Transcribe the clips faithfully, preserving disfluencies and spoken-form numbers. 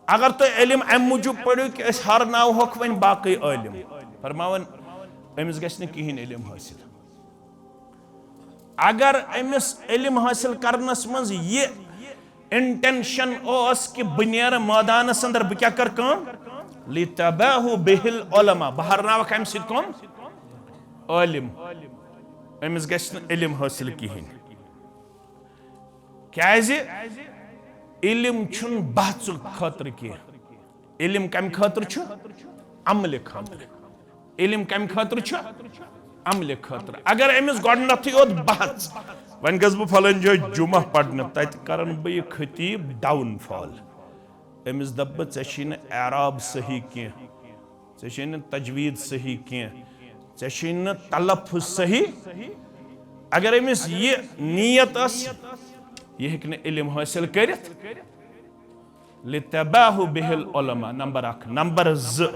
اگر تُہۍ علم امہِ موٗجوٗب پٔرِو کہِ أسۍ ہرناوہوکھ وۄنۍ باقٕے عٲلِم، فرماوان، أمِس گژھِ نہٕ کِہیٖنۍ علم حٲصِل۔ اگر أمِس علم حٲصِل کرنس منٛز یہِ intention اوس کہِ بہٕ نیرٕ مٲدانس اندر، بہٕ کیٛاہ کرٕ کٲم؟ لِتَبَاهُ بِهِ الْعُلَمَاءَ، بہٕ ہرناوکھ امہِ سۭتۍ کٕم؟ عٲلِم۔ أمِس گژھِ نہٕ علم حٲصِل کِہیٖنۍ۔ کیازِ؟ علم چھُنہٕ بحثہٕ خٲطرٕ کینٛہہ۔ علم کمہِ خٲطرٕ چھُ؟ عملہِ خٲطرٕ۔ علم کمہِ خٲطرٕ چھُ؟ عملہِ خٲطرٕ۔ اگر أمِس گۄڈٕنیتھٕے یوت بحث، وۄنۍ گژھٕ بہٕ فلٲنۍ جایہِ جمعہ پرنہِ، تتہِ کرن بہٕ یہِ خطیب downfall۔ أمِس دپہٕ بہٕ، ژےٚ چھُے نہٕ اعراب صحیح کینٛہہ، ژےٚ چھے نہٕ تجوید صحیح کینٛہہ، ژےٚ چھے نہٕ تلفظ صحیح۔ اگر أمِس یہِ نیت ٲس، یہِ ہیٚکہِ نہٕ علم حٲصِل کٔرِتھ۔ لِتَبَاهُ بِهِ الْعُلَمَاءَ، نمبر اکھ۔ نمبر زٕ،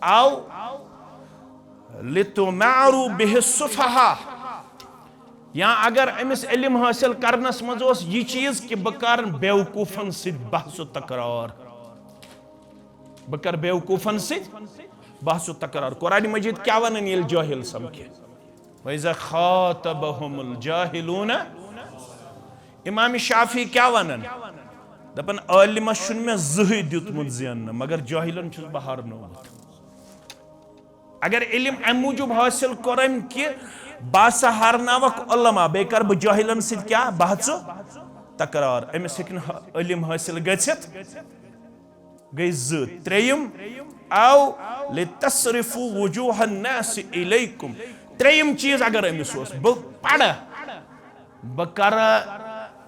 او لِتُمَارُوا بِهِ السُّفَهَاءَ، یا اگر أمِس علم حٲصِل کرنس منٛز اوس یہِ چیٖز کہِ بہٕ کرٕ بیوقوٗفن سۭتۍ بحث و تکرار، بہٕ کرٕ بیوقوٗفن سۭتۍ بحث و تکرار۔ قرآن مجید کیٛاہ ونان ییٚلہِ جٲہِل سمکھِ؟ وَإِذَا خَاطَبَهُمُ الْجَاهِلُونَ۔ امام شافعی کیٛاہ ونان؟ دپان، عٲلمس چھُنہٕ مےٚ زٕہٕے دیُتمُت زیننہٕ، مگر جٲہِلن چھُس بہٕ ہارنومُت۔ اگر علم امہِ موٗجوٗب حٲصِل کوٚر أمۍ کہِ بہٕ ہسا ہارناوکھ علماء، بیٚیہِ کرٕ بہٕ جٲہِلن سۭتۍ کیٛاہ؟ بحث و تکرار۔ أمِس ہیٚکہِ نہٕ علم حٲصِل گٔژھِتھ۔ گٔے زٕ۔ ترٛیٚیِم، او لِتَصْرِفُوا وُجُوهَ النَّاسِ إِلَيْكُمْ۔ ترٛیٚیِم چیٖز اگر أمِس اوس، بہٕ پرٕ، بہٕ کرٕ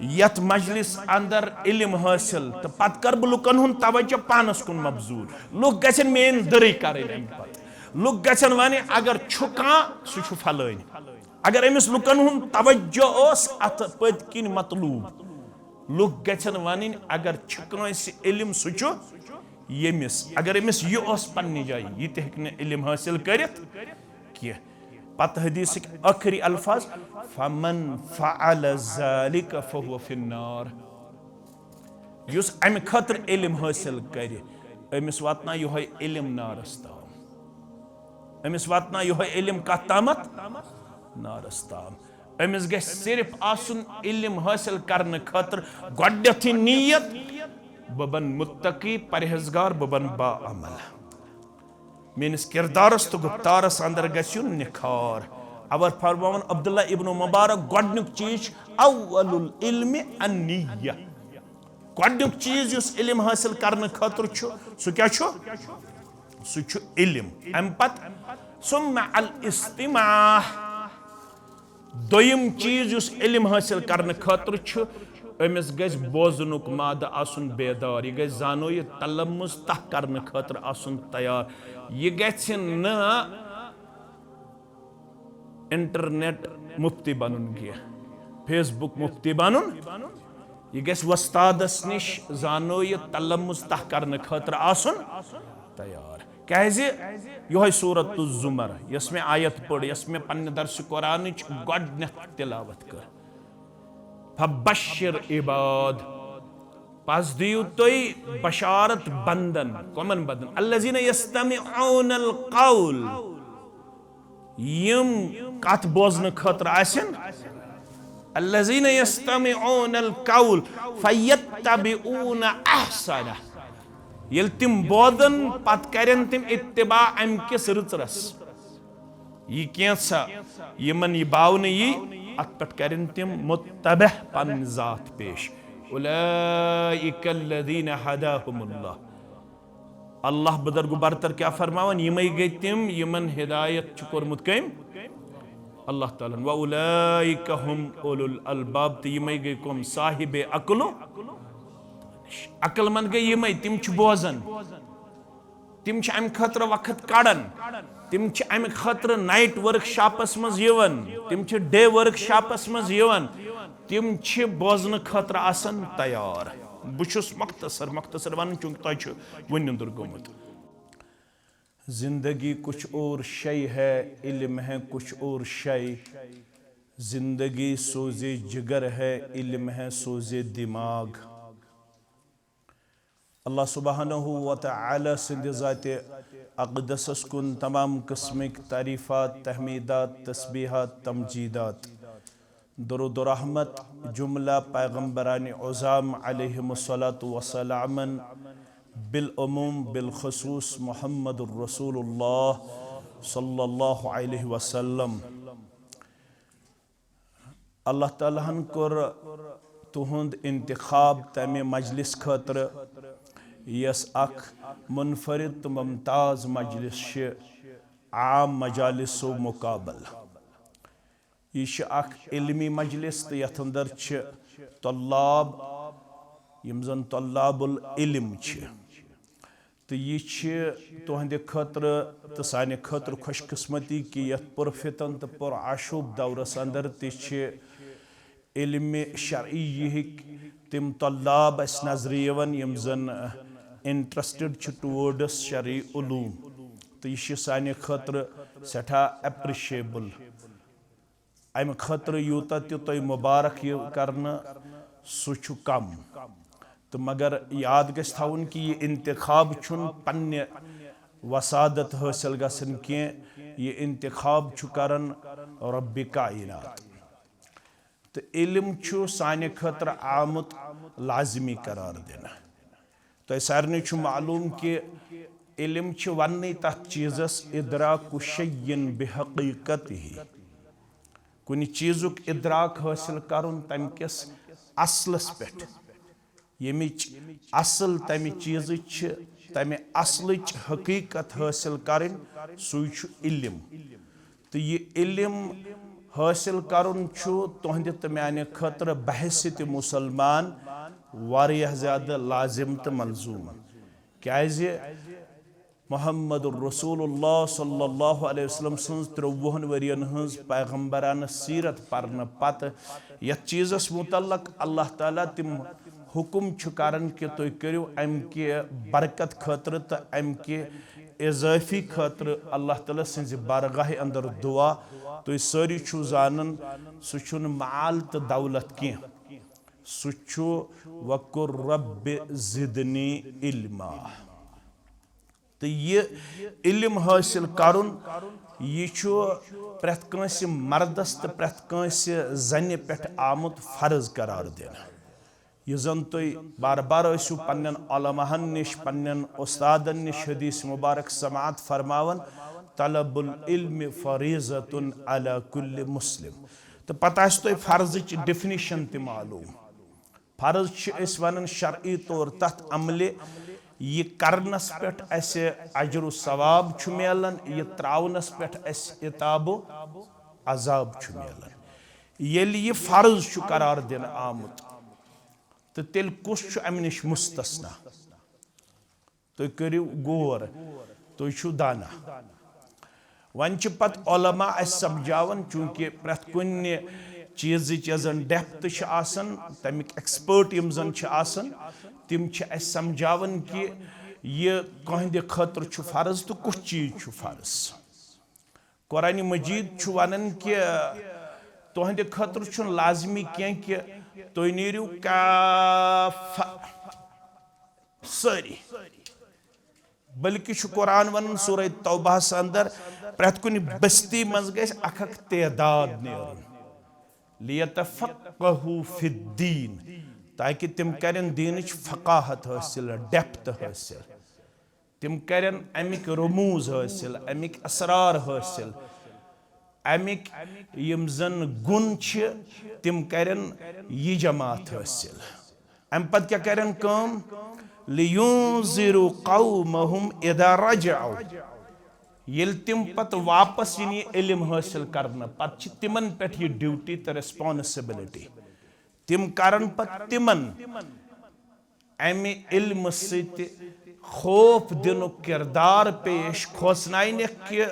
یتھ مجلس اندر علم حٲصِل تہٕ پتہٕ کرٕ بہٕ لُکن ہُنٛد توجہ پانس کُن مبذول۔ لُکھ گژھن میٲنۍ دٕرٕے کرٕنۍ امہِ پتہٕ۔ لُکھ گژھن ونٕنۍ، اگر چھُ کانٛہہ، سُہ چھُ فلٲنۍ۔ اگر أمِس لُکن ہُنٛد توجہ اوس اتھ پٔتۍ کِنۍ مطلوب، لُکھ گژھن ونٕنۍ، اگر چھُ کٲنٛسہِ علم، سُہ چھُ ییٚمِس۔ اگر أمِس یہِ اوس پننہِ جایہِ، یہِ تہِ ہیٚکہِ نہٕ علم حٲصِل کٔرِتھ کینٛہہ۔ پتہٕ حدیثٕکۍ ٲخری الفاظ، فَمَنْ فَعَلَ ذَلِكَ فَهُوَ فِي النَّارِ۔ یُس امہِ خٲطرٕ علم حٲصِل کرِ، أمِس واتناو یِہوٚے علم نارس تام۔ أمِس واتناو یِہوٚے علم کتھ تامتھ؟ نارس تام۔ أمِس گژھِ صرف آسُن علم حٲصِل کرنہٕ خٲطرٕ گۄڈنیتھٕے نیت، بہٕ بنہٕ متقی، پرہیزگار، بہٕ بنہٕ باعمل۔ میٲنِس کردارس تہٕ گفتارس اندر گژھِ یُن نکھار۔ اور فرماوان عبداللہ ابن مبارک، گۄڈنیُک چیز چھُ اول العلم النیہ۔ گۄڈنیُک چیز یُس علم حٲصِل کرنہٕ خٲطرٕ چھُ، سُہ کیٛاہ چھُ؟ سُہ چھُ علم۔ امہِ پتہٕ ثم الاستماع۔ دوٚیِم چیٖز یُس علم حٲصِل کرنہٕ خٲطرٕ چھُ، أمِس گژھِ بوزنُک مادٕ آسُن بیدار، یہِ گژھِ زانو یہِ تلمُذ تہ کرنہٕ خٲطرٕ آسُن تیار۔ یہِ گژھِ نہٕ انٹرنیٹ مفتی بنُن کینٛہہ، فیس بُک مفتی بنُن۔ یہِ گژھِ وۄستادس نِش زانو یہِ تلمُذ تہ کرنہٕ خٲطرٕ آسُن تیار۔ کیازِ؟ یِہوٚے سورۃ الزمر، یۄس مےٚ آیت پٔر، یۄس مےٚ پننہِ درسِ قرآنٕچ گۄڈٕنیتھ تلاوت کٔر۔ فبشر عباد، پس دِیِو تُہۍ بشارت بندن۔ کمن بندن؟ الذین یستمعون القول، یِم کتھ بوزنہٕ خٲطرٕ آسن۔ الذین یستمعون القول فیتبعون احسنہ۔ ییٚلہِ تِم بوزن، پتہٕ کرن تِم اتباع امہِ کِس رٕژرس۔ یہِ کینٛژھا یِمن یہِ باونہٕ یی، اتھ پٮ۪ٹھ کرن تِم متبع پنٕنۍ ذات پیش۔ اولئک الذین ہداہم اللہ۔ اللہ بزرگ و برتر کیٛاہ فرماوان؟ یِمے گٔے تِم یِمن ہدایت چھُ کوٚرمُت کٔمۍ؟ اللہ تعالیٰ ہن۔ وَأُولَٰئِكَ هُمْ أُولُو الْأَلْبَابِ، تہٕ یِمے گٔے کٕم؟ صاحب عقل و دانش۔ عقل مند گٔے یِمے، تِم چھِ بوزان، تِم چھِ امہِ خٲطرٕ وقت کڑان، تِم چھِ امہِ خٲطرٕ نائٹ ورک شاپس منٛز یِوان، تِم چھِ ڈے ورک شاپس منٛز یِوان، تِم چھِ بوزنہٕ خٲطرٕ آسان تیار۔ بہٕ چھُس مختصر مختصر ونان، چونکہ تۄہہِ چھُ وُنہِ نیٚنٛدُر گوٚمُت۔ زندگی کچھ اور شے ہے، علم ہے کچھ اور شے۔ زندگی سوزے جگر ہے، علم ہے سوزے دماغ۔ اللہ سبحانہ و تعالی سٕنٛدِ ذاتِ اقدسس کُن تمام قٕسمٕکۍ تعریفات، تحمیدات، تسبیحات، تمجیدات۔ درود و رحمت جملہ پیغمبران عظام علیہم الصلاۃ والسلامن بالعموم، بالخصوص محمد الرسول اللہ صلی اللہ علیہ وسلم۔ اللہ تعالیٰ ہن کوٚر تُہُنٛد انتخاب تمہِ مجلس خٲطرٕ، یۄس اکھ منفرد تہٕ ممتاز مجلس چھِ، عام مجالسو مقابل۔ یہِ چھِ اکھ علمی مجلس تہٕ یتھ اندر چھِ طلاب، یِم زن طلاب العلم چھِ۔ تہٕ یہِ چھِ تُہنٛدِ خٲطرٕ تہٕ سانہِ خٲطرٕ خۄش قسمتی کہِ یتھ پُرفتن تہٕ پُرآشوب دورس اندر تہِ چھِ علمِ شرعی یِہٕکۍ تِم طلاب اسہِ نظرِ یِوان، یِم زن interested چھِ towards شرعی علوم۔ تہٕ یہِ چھِ سانہِ خٲطرٕ سٮ۪ٹھاہ appreciable۔ امہِ خٲطرٕ یوٗتاہ تہِ تۄہہِ مبارک یِیہِ کرنہٕ، سُہ چھُ کم۔ تہٕ مگر یاد گژھِ تھاوُن کہِ یہِ انتخاب چھُنہٕ پننہِ وسادت حٲصِل گژھان کینٛہہ، یہِ انتخاب چھُ کران رۄبِ کائنات۔ تہٕ علم چھُ سانہِ خٲطرٕ آمُت لازمی قرار دِنہٕ۔ تۄہہِ سارنٕے چھُ معلوم کہِ علم چھِ وننٕے تتھ چیٖزس ادراک شیء بحقیقتہ۔ کُنہِ چیٖزُک ادراک حٲصِل کرُن تمہِ کِس اصلس پٮ۪ٹھ، ییٚمِچ اصل تمہِ چیٖزٕچ چھِ، تمہِ اصلٕچ حقیقت حٲصِل کرٕنۍ، سُے چھُ علم۔ تہٕ یہِ علم حٲصِل کرُن چھُ تُہنٛدِ تہٕ میانہِ خٲطرٕ بحیثیت مسلمان واریاہ زیادٕ لازم تہٕ ملزوم۔ کیازِ محمد رسول اللہ صلی اللہ علیہ وسلم سٕنٛز ترٛۆوُہن ؤرین ہٕنٛز پیغمبرانہٕ سیرت پرنہٕ پتہٕ یتھ چیٖزس متعلق اللہ تعالیٰ تِم حکم چھُ کران کہِ تُہۍ کٔرِو امہِ کہِ برکت خٲطرٕ تہٕ امہِ کہِ اضٲفی خٲطرٕ اللہ تعالیٰ سٕنٛزِ بارگاہہِ اندر دعا۔ تُہۍ سٲری چھِو زانان، سُہ چھُنہٕ مال تہٕ دولت کینٛہہ، سُہ چھُ وَقُل رَبِّ زِدْنِی عِلْمًا۔ تہٕ یہِ علم حٲصِل کرُن، یہِ چھُ پرٛٮ۪تھ کٲنٛسہِ مردس تہٕ پرٛٮ۪تھ کٲنٛسہِ زنہِ پٮ۪ٹھ آمُت فرض قرار دِنہٕ۔ یہِ زن تُہۍ بار بار ٲسِو پننٮ۪ن علماہن نِش، پننٮ۪ن اُستادن نِش حدیث مبارک سماعت فرماوان، طلب العلم فریضۃ علی کل مسلم۔ تہٕ پتہٕ آسہِ تۄہہِ فرضٕچ definition تہِ معلوم۔ فرض چھِ أسۍ ونان شرعی طور تتھ عملہِ، یہِ کرنس پٮ۪ٹھ اسہِ اجر و ثواب چھُ میلان، یہِ تراونس پٮ۪ٹھ اسہِ عتاب و عذاب چھُ میلان۔ ییٚلہِ یہِ فرض چھُ قرار دِنہٕ آمُت، تہٕ تیٚلہِ کُس چھُ امہِ نِش مستثنی؟ تُہۍ کٔرِو غور، تُہۍ چھِو دانا۔ وۄنۍ چھِ پتہٕ علماء اسہِ سمجھاوان، چونکہ پرٛٮ۪تھ کُنہِ چیٖزٕچ یۄس زن depth چھِ آسان، تمیُک expert یِم زن چھِ آسان، تِم چھِ اسہِ سمجھاوان کہِ یہِ کٕہٕنٛدِ خٲطرٕ چھُ فرض تہٕ کُس چیٖز چھُ فرض۔ قرآن مجید چھُ ونان کہِ تُہنٛدِ خٲطرٕ چھُنہٕ لازمی کینٛہہ کہِ تُہۍ نیٖرِو کافہ سٲری، بلکہِ چھُ قرآن ونان سورہ توبہس اندر، پرٛٮ۪تھ کُنہِ بستی منٛز گژھِ اکھ اکھ تعداد نیرُن، لیتفقہوا فی الدین، تاکہ تِم کرن دیٖنٕچ فقاہت حٲصِل، depth حٲصِل۔ تِم کرن امِکۍ رموز حٲصِل، امِکۍ اسرار حٲصِل، امِکۍ یِم زن گُن چھِ، تِم کرن یہِ جماعت حٲصِل۔ امہِ پتہٕ کیٛاہ کرن کٲم؟ لِیُنذِرُوا قَوْمَهُمْ إِذَا رَجَعُوا۔ ییٚلہِ تِم پتہٕ واپس یِن یہِ علم حٲصِل کرنہٕ، پتہٕ چھِ تِمن پٮ۪ٹھ یہِ duty تہٕ responsibility۔ تِم کرن پتہٕ تِمن امہِ علمہٕ سۭتۍ خوف دِنُک کردار پیش، کھوژناونکھ کہِ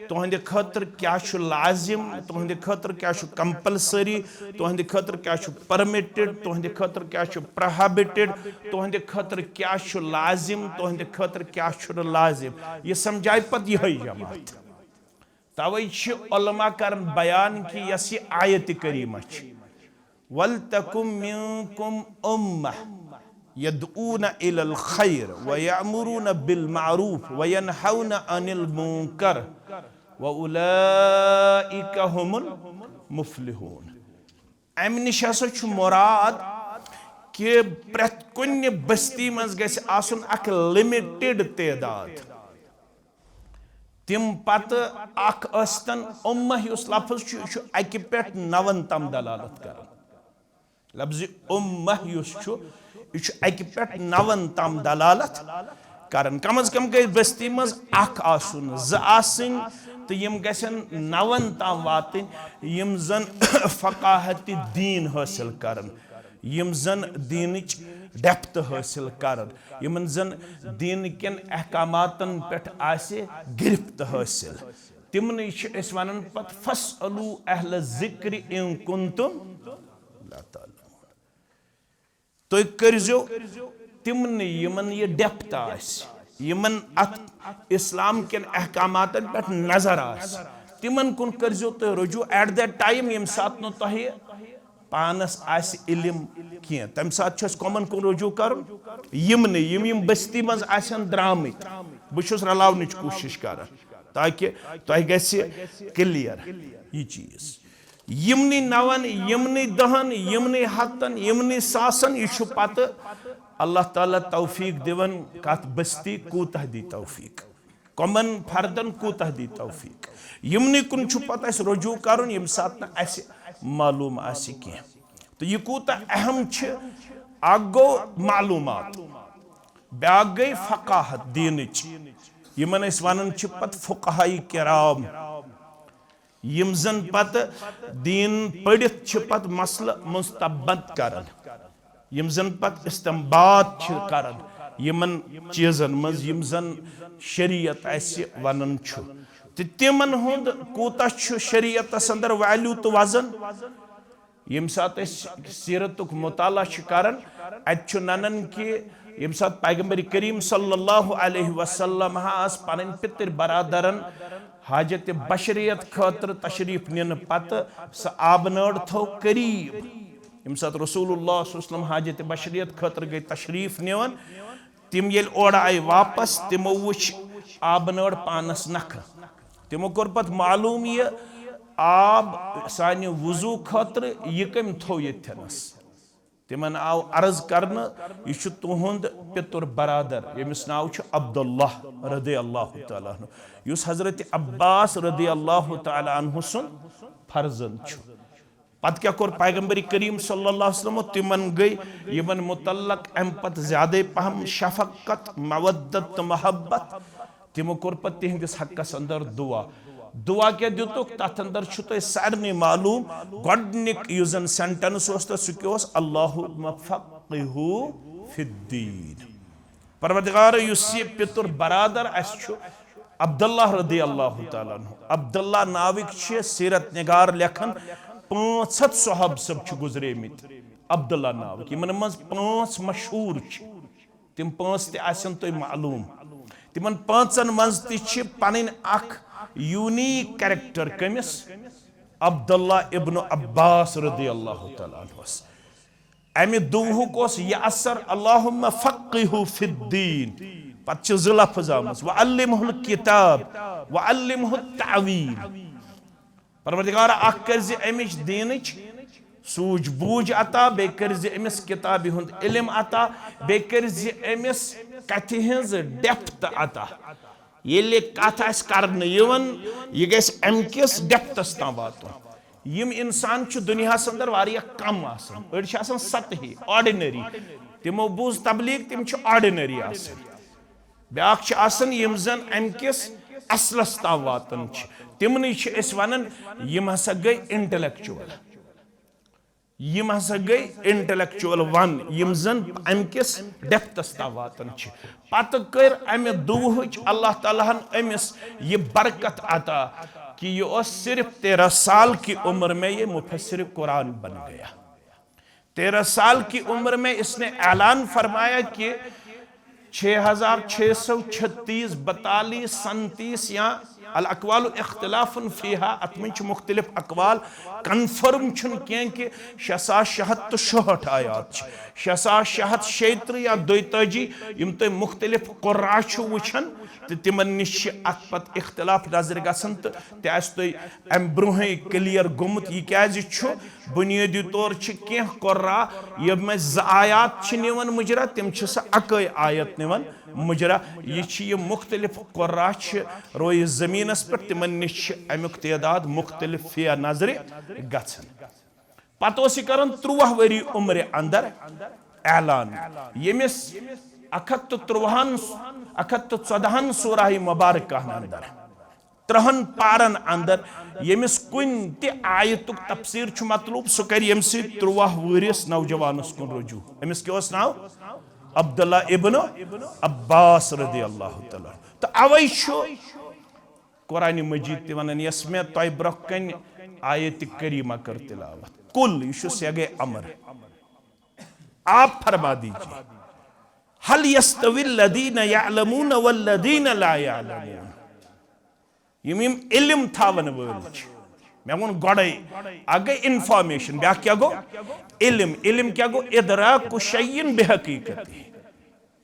تُہنٛدِ خٲطرٕ کیٛاہ چھُ لازم، تُہنٛدِ خٲطرٕ کیٛاہ چھُ compulsory، تُہنٛدِ خٲطرٕ کیٛاہ چھُ permitted، تُہنٛدِ خٲطرٕ کیٛاہ چھُ prohibited، تُہنٛدِ خٲطرٕ کیٛاہ چھُ لازم، تُہنٛدِ خٲطرٕ کیٛاہ چھُنہٕ لازم۔ یہِ سمجھایہِ پتہٕ یِہوٚے جماعت۔ توے چھِ علماء کران بیان کہِ یۄس یہِ آیت کریمہ چھِ، وَلْتَكُن مِنْكُمْ أُمَّةٌ، یدعون الی الخیر ویأمرون بالمعروف وینہون عن المنکر وأولئک هم المفلحون۔ امہِ نِش ہسا چھُ مراد کہِ پرٛٮ۪تھ کُنہِ بستی منٛز گژھِ آسُن اکھ لِمِٹِڈ تعداد۔ تِم پتہٕ اکھ ٲسۍتن، اُمہ یُس لفظ چھُ، یہِ چھُ اکہِ پٮ۪ٹھ نون تام دلالت کران۔ لفظِ اُمہ یُس چھُ، یہِ چھُ اکہِ پٮ۪ٹھ نون تام دلالت کران۔ کم از کم گژھِ بستی منٛز اکھ آسُن، زٕ آسٕنۍ، تہٕ یِم گژھن نون تام واتٕنۍ، یِم زن فقاہت دین حٲصِل کرن، یِم زن دینٕچ ڈیپتھ حٲصِل کرن، یِمن زن دین کٮ۪ن احکاماتن پٮ۪ٹھ آسہِ گرفت حٲصِل۔ تِمنٕے چھِ أسۍ ونان پتہٕ، "فاسألوا اہل الذکر ان کنتم لا تعلمون۔" تُہۍ کٔرزیو تِمنٕے، یِمن یہِ ڈیپتھ آسہِ، یِمن اتھ اسلام کٮ۪ن احکاماتن پٮ۪ٹھ نظر آسہِ، تِمن کُن کٔرزیو تُہۍ رجوع at that time، ییٚمہِ ساتہٕ نہٕ تۄہہِ پانس آسہِ علم کینٛہہ۔ تمہِ ساتہٕ چھُ اَسہِ کۄمن کُن رجوع کرُن؟ یِمنٕے، یِم یِم بستی منٛز آسن درامٕتۍ۔ بہٕ چھُس رلاونٕچ کوٗشش کران تاکہِ تۄہہِ گژھِ کلیئر یہِ چیٖز۔ یِمنٕے نون، یِمنٕے دہن، یِمنٕے ہتن، یِمنٕے ساسن، یہِ چھُ پتہٕ اللہ تعالیٰ توفیق دِوان کتھ بستی کوٗتاہ دی توفیق، کۄمن فردن کوٗتاہ دی توفیق۔ یِمنٕے کُن چھُ پتہٕ اَسہِ رجوع کرُن، ییٚمہِ ساتہٕ نہٕ اَسہِ معلوم آسہِ کینٛہہ۔ تہٕ یہِ کوٗتاہ اہم چھِ، اکھ گوٚو معلومات، بیٛاکھ گٔے فقاہت دینٕچ، یِمن أسۍ ونان چھِ پتہٕ فقہاء کرام، یِم زن پتہٕ دین پٔرِتھ چھِ پتہٕ مسلہٕ مستنبط کران، یِم زن پتہٕ استنباط چھِ کران یِمن چیٖزن منٛز، یِم زن شریعت اَسہِ ونان چھُ۔ تہٕ تِمن ہُنٛد کوٗتاہ چھُ شریعتس اندر ویلیو تہٕ وزن؟ ییٚمہِ ساتہٕ أسۍ سیرتُک مطالعہ چھِ کران، اتہِ چھُ ننان کہِ ییٚمہِ ساتہٕ پیغمبر کریم صلی اللہ علیہ وسلم ہس پنٕنۍ پِتٕرۍ برادرن حاجت بشریت خٲطرٕ تشریف نِنہٕ پتہٕ سۄ آبہٕ نٲر تھٲو قریب، ییٚمہِ ساتہٕ رسول اللہ صلی اللہ علیہ وسلم حاجت بشریت خٲطرٕ گٔے تشریف نِوان، تِم ییٚلہِ اورٕ آیہِ واپس، تِمو وٕچھ آبہٕ نٲر پانس نکھٕ۔ تِمو کوٚر پتہٕ معلوم، یہِ آب سانہِ وضو خٲطرٕ، یہِ کٔمۍ تھوٚو ییٚتھٮ۪نس؟ تِمن آو عرض کرنہٕ، یہِ چھُ تُہُنٛد پِتُر برادر، ییٚمِس ناو چھُ عبداللہ رضی اللہ تعالیٰ عنہ، یُس حضرت عباس رضی اللہ تعالیٰ عنہ سُنٛد فرزند چھُ۔ پتہٕ کیٛاہ کوٚر پیغمبر کریم صلی اللہ علیہ وسلمو؟ تِمن گٔے یِمن متعلق امہِ پتہٕ زیادے پہم شفقت، مودت تہٕ محبت۔ تِمو کوٚر پتہٕ تِہنٛدِس حقس اندر دعا۔ دعا کیٛاہ دِتُکھ؟ تتھ اندر چھُ تۄہہِ سارنٕے معلوم، گۄڈنیُک یُس زن سینٹنس اوس تہٕ سُہ کیٛاہ اوس؟ "اللہم فقہہ فی الدین۔" پروردگار، یُس یہِ پِتُر برادر اَسہِ چھُ، عبداللہ رضی اللہ تعالیٰ عنہ، عبداللہ ناوٕکۍ چھِ سیرت نگار لیکھان، پانٛژھ ہتھ صحابہٕ سب چھِ گُزریمٕتۍ عبداللہ ناوٕکۍ، یِمن منٛز پانٛژھ مشہوٗر چھِ۔ تِم پانٛژھ تہِ آسن تۄہہِ معلوم۔ تِمن پانٛژن منٛز تہِ چھِ پنٕنۍ اکھ یونیک کریکٹر۔ کٔمِس؟ عبداللہ ابن عباس رضی اللہ تعالیٰ عنہس۔ امہِ دُعہُک اوس یہِ اثر، "اللہم فقہہ فی الدین۔" پتہٕ چھِ زٕ لفظ آمٕژ، "وعلمہ الکتاب وعلمہ التاویل۔" پروردگارا، اکھ کٔرۍ زِ امِچ دینٕچ سوٗجھ بوٗجھ عطا، بیٚیہِ کٔرۍ زِ أمِس کِتابہِ ہُنٛد علم عطا، بیٚیہِ کٔرۍ زِ أمِس کتھِ ہٕنٛز ڈیپتھ عطا۔ ییٚلہِ کتھ آسہِ کرنہٕ یِوان، یہِ گژھِ امہِ کِس ڈیپتھس تام واتُن۔ یِم انسان چھِ دُنیاہس اندر واریاہ کم آسان، أڑۍ چھِ آسان سطحی، آرڈینری۔ تِمو بوٗز تبلیغ، تِم چھِ آرڈینری آسان۔ بیٛاکھ چھِ آسان یِم زن امہِ کِس اصلس تام واتان چھِ، تِمنٕے چھِ أسۍ ونان، یِم ہسا گٔے انٹلیکچوئل۔ یِم ہسا گٔے انٹلیکچوئل ون، یِم زن امہِ کِس ڈیپتھس تام واتان چھِ۔ پتہٕ کٔر امہِ دُعہٕچ اللہ تعالیٰ ہن أمِس یہِ برکت عطا کہ یہ اوس صرف تیرہ سال کی عمر میں یہ مفسر قرآن بن گیا۔ تیرہ سال کی عمر میں اس نے اعلان فرمایا کہ چھ ہزار چھ سو چھتیس، بتالیس، سینتیس یا الاقوال اختلاف فیہا، اتھ منٛز چھِ مختلف اقوال، کنفرم چھُنہٕ کینٛہہ کہِ شےٚ ساس شےٚ ہتھ تہٕ شُہٲٹھ آیات چھِ، شےٚ ساس شےٚ ہتھ شیٚیہِ ترٕٛہ یا دۄیتٲجی، یِم تُہۍ مختلف قرا چھِو وٕچھان تہٕ تِمن نِش چھِ اتھ پتہٕ اختلاف نظرِ گژھان، تہٕ تہِ آسہِ تۄہہِ امہِ برونٛہٕے کلیئر گوٚمُت یہِ کیازِ چھُ۔ بنیٲدی طور چھِ کینٛہہ قرا یِم اسہِ زٕ آیات چھِ نِوان مُجرا، تِم چھِ سۄ اکٲے آیت نِوان مُجرا۔ یہِ چھِ یہِ مختلف قرا چھِ رویہِ زمینس پٮ۪ٹھ، تِمن نِش چھِ امیُک تعداد مختلف فی نظرِ گژھان۔ پتہٕ اوس یہِ کران ترٛواہ ؤری عمرِ اندر اعلان، ییٚمِس اکھ ہتھ تہٕ ترٛواہن، اکھ ہتھ تہٕ ژۄدہن سورہ مبارکہن اندر، ترٛہن پارن اندر، ییٚمِس کُنہِ تہِ آیتُک تفسیر چھُ مطلوب، سُہ کرِ ییٚمہِ سۭتۍ ترٛواہ وُہرِس نوجوانس کُن رجوع۔ أمِس کیٛاہ اوس ناو؟ عبداللہ ابن عباس رضی اللہ تعالیٰ عنہ۔ تہٕ اوے چھُ قرآن مجید تہِ ونان، یۄس مےٚ تۄہہِ برونٛہہ کنہِ آیت کریمہ کٔر تلاوت۔ قل، یہِ چھُ صیغہ امر۔ آپ فرما دیجیے، هل يستوي الذين يعلمون والذين لا يعلمون؟ یِم یِم علم تھاون وٲلۍ چھِ، مےٚ ووٚن گۄڈے، اکھ گٔے انفارمیشن، بیٛاکھ کیٛاہ گوٚو؟ علم۔ علم کیٛاہ گوٚو؟ ادراک شیء بحقیقتہ۔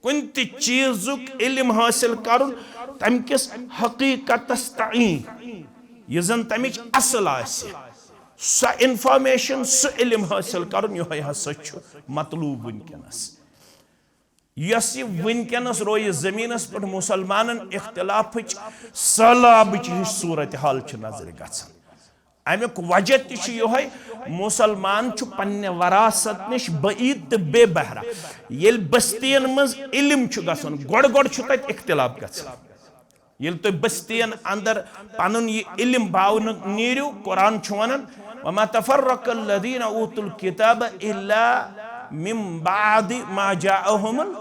کُنہِ تہِ چیٖزُک علم حٲصِل کرُن، تَمہِ کِس حقیٖقتس تعیٖن، یہِ زن تَمِچ اصل آسہِ، سۄ انفارمیشن، سُہ علم حٲصِل کرُن، یِہوٚے ہسا چھُ مطلوب وٕنکیٚنس۔ یۄس یہِ وٕنکیٚنس رویہِ زٔمیٖنس پٮ۪ٹھ مُسلمانن اختلافٕچ سہلابٕچ ہِش صورت حال چھِ نظرِ گژھان۔ اَمیُک وجہ تہِ چھُ یِہوٚے، مُسلمان چھُ پننہِ وراثت نِش بعید تہٕ بے بہرا۔ ییٚلہِ بستین منٛز علم چھُ گژھان، گۄڈٕ گۄڈٕ چھُ تتہِ اختلاف گژھان۔ ییٚلہِ تُہۍ بستین اندر پنُن یہِ علم باونہٕ نیٖرِو، قرآن چھُ ونان، وما تفرق الذين اوتوا الكتاب الا من بعد ما جاءهم ال-،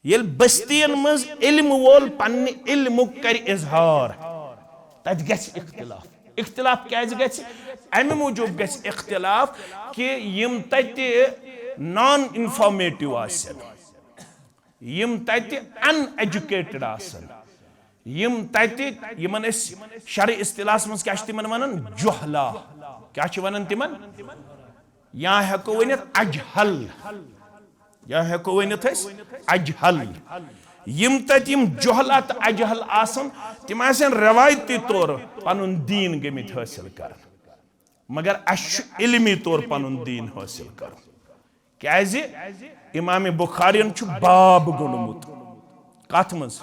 ییٚلہِ بستین منٛز علم وول پننہِ علمُک کرِ اظہار، تتہِ گژھِ اختلاف۔ اختلاف کیازِ گژھِ؟ امہِ موٗجوٗب گژھِ اختلاف کہِ یِم تتہِ نان انفارمیٹو آسن، یِم تتہِ ان ایجوکیٹڈ آسن، یِم تتہِ، یِمن أسۍ شرع اصطلاحس منٛز کیٛاہ چھِ تِمن ونان؟ جہلا۔ کیٛاہ چھِ ونان تِمن؟ یا ہٮ۪کو ؤنِتھ اجہل، یا ہٮ۪کو ؤنِتھ أسۍ اجہل۔ یِم تتہِ یِم جہلا تہٕ اجہل آسن، تِم آسن رٮ۪وایتی طور پنُن دیٖن گٔمٕتۍ حٲصِل کران، مگر اسہِ چھُ علمی طور پنُن دیٖن حٲصِل کرُن۔ کیازِ؟ امام بخارین چھُ باب گوٚنڈمُت۔ کتھ منٛز؟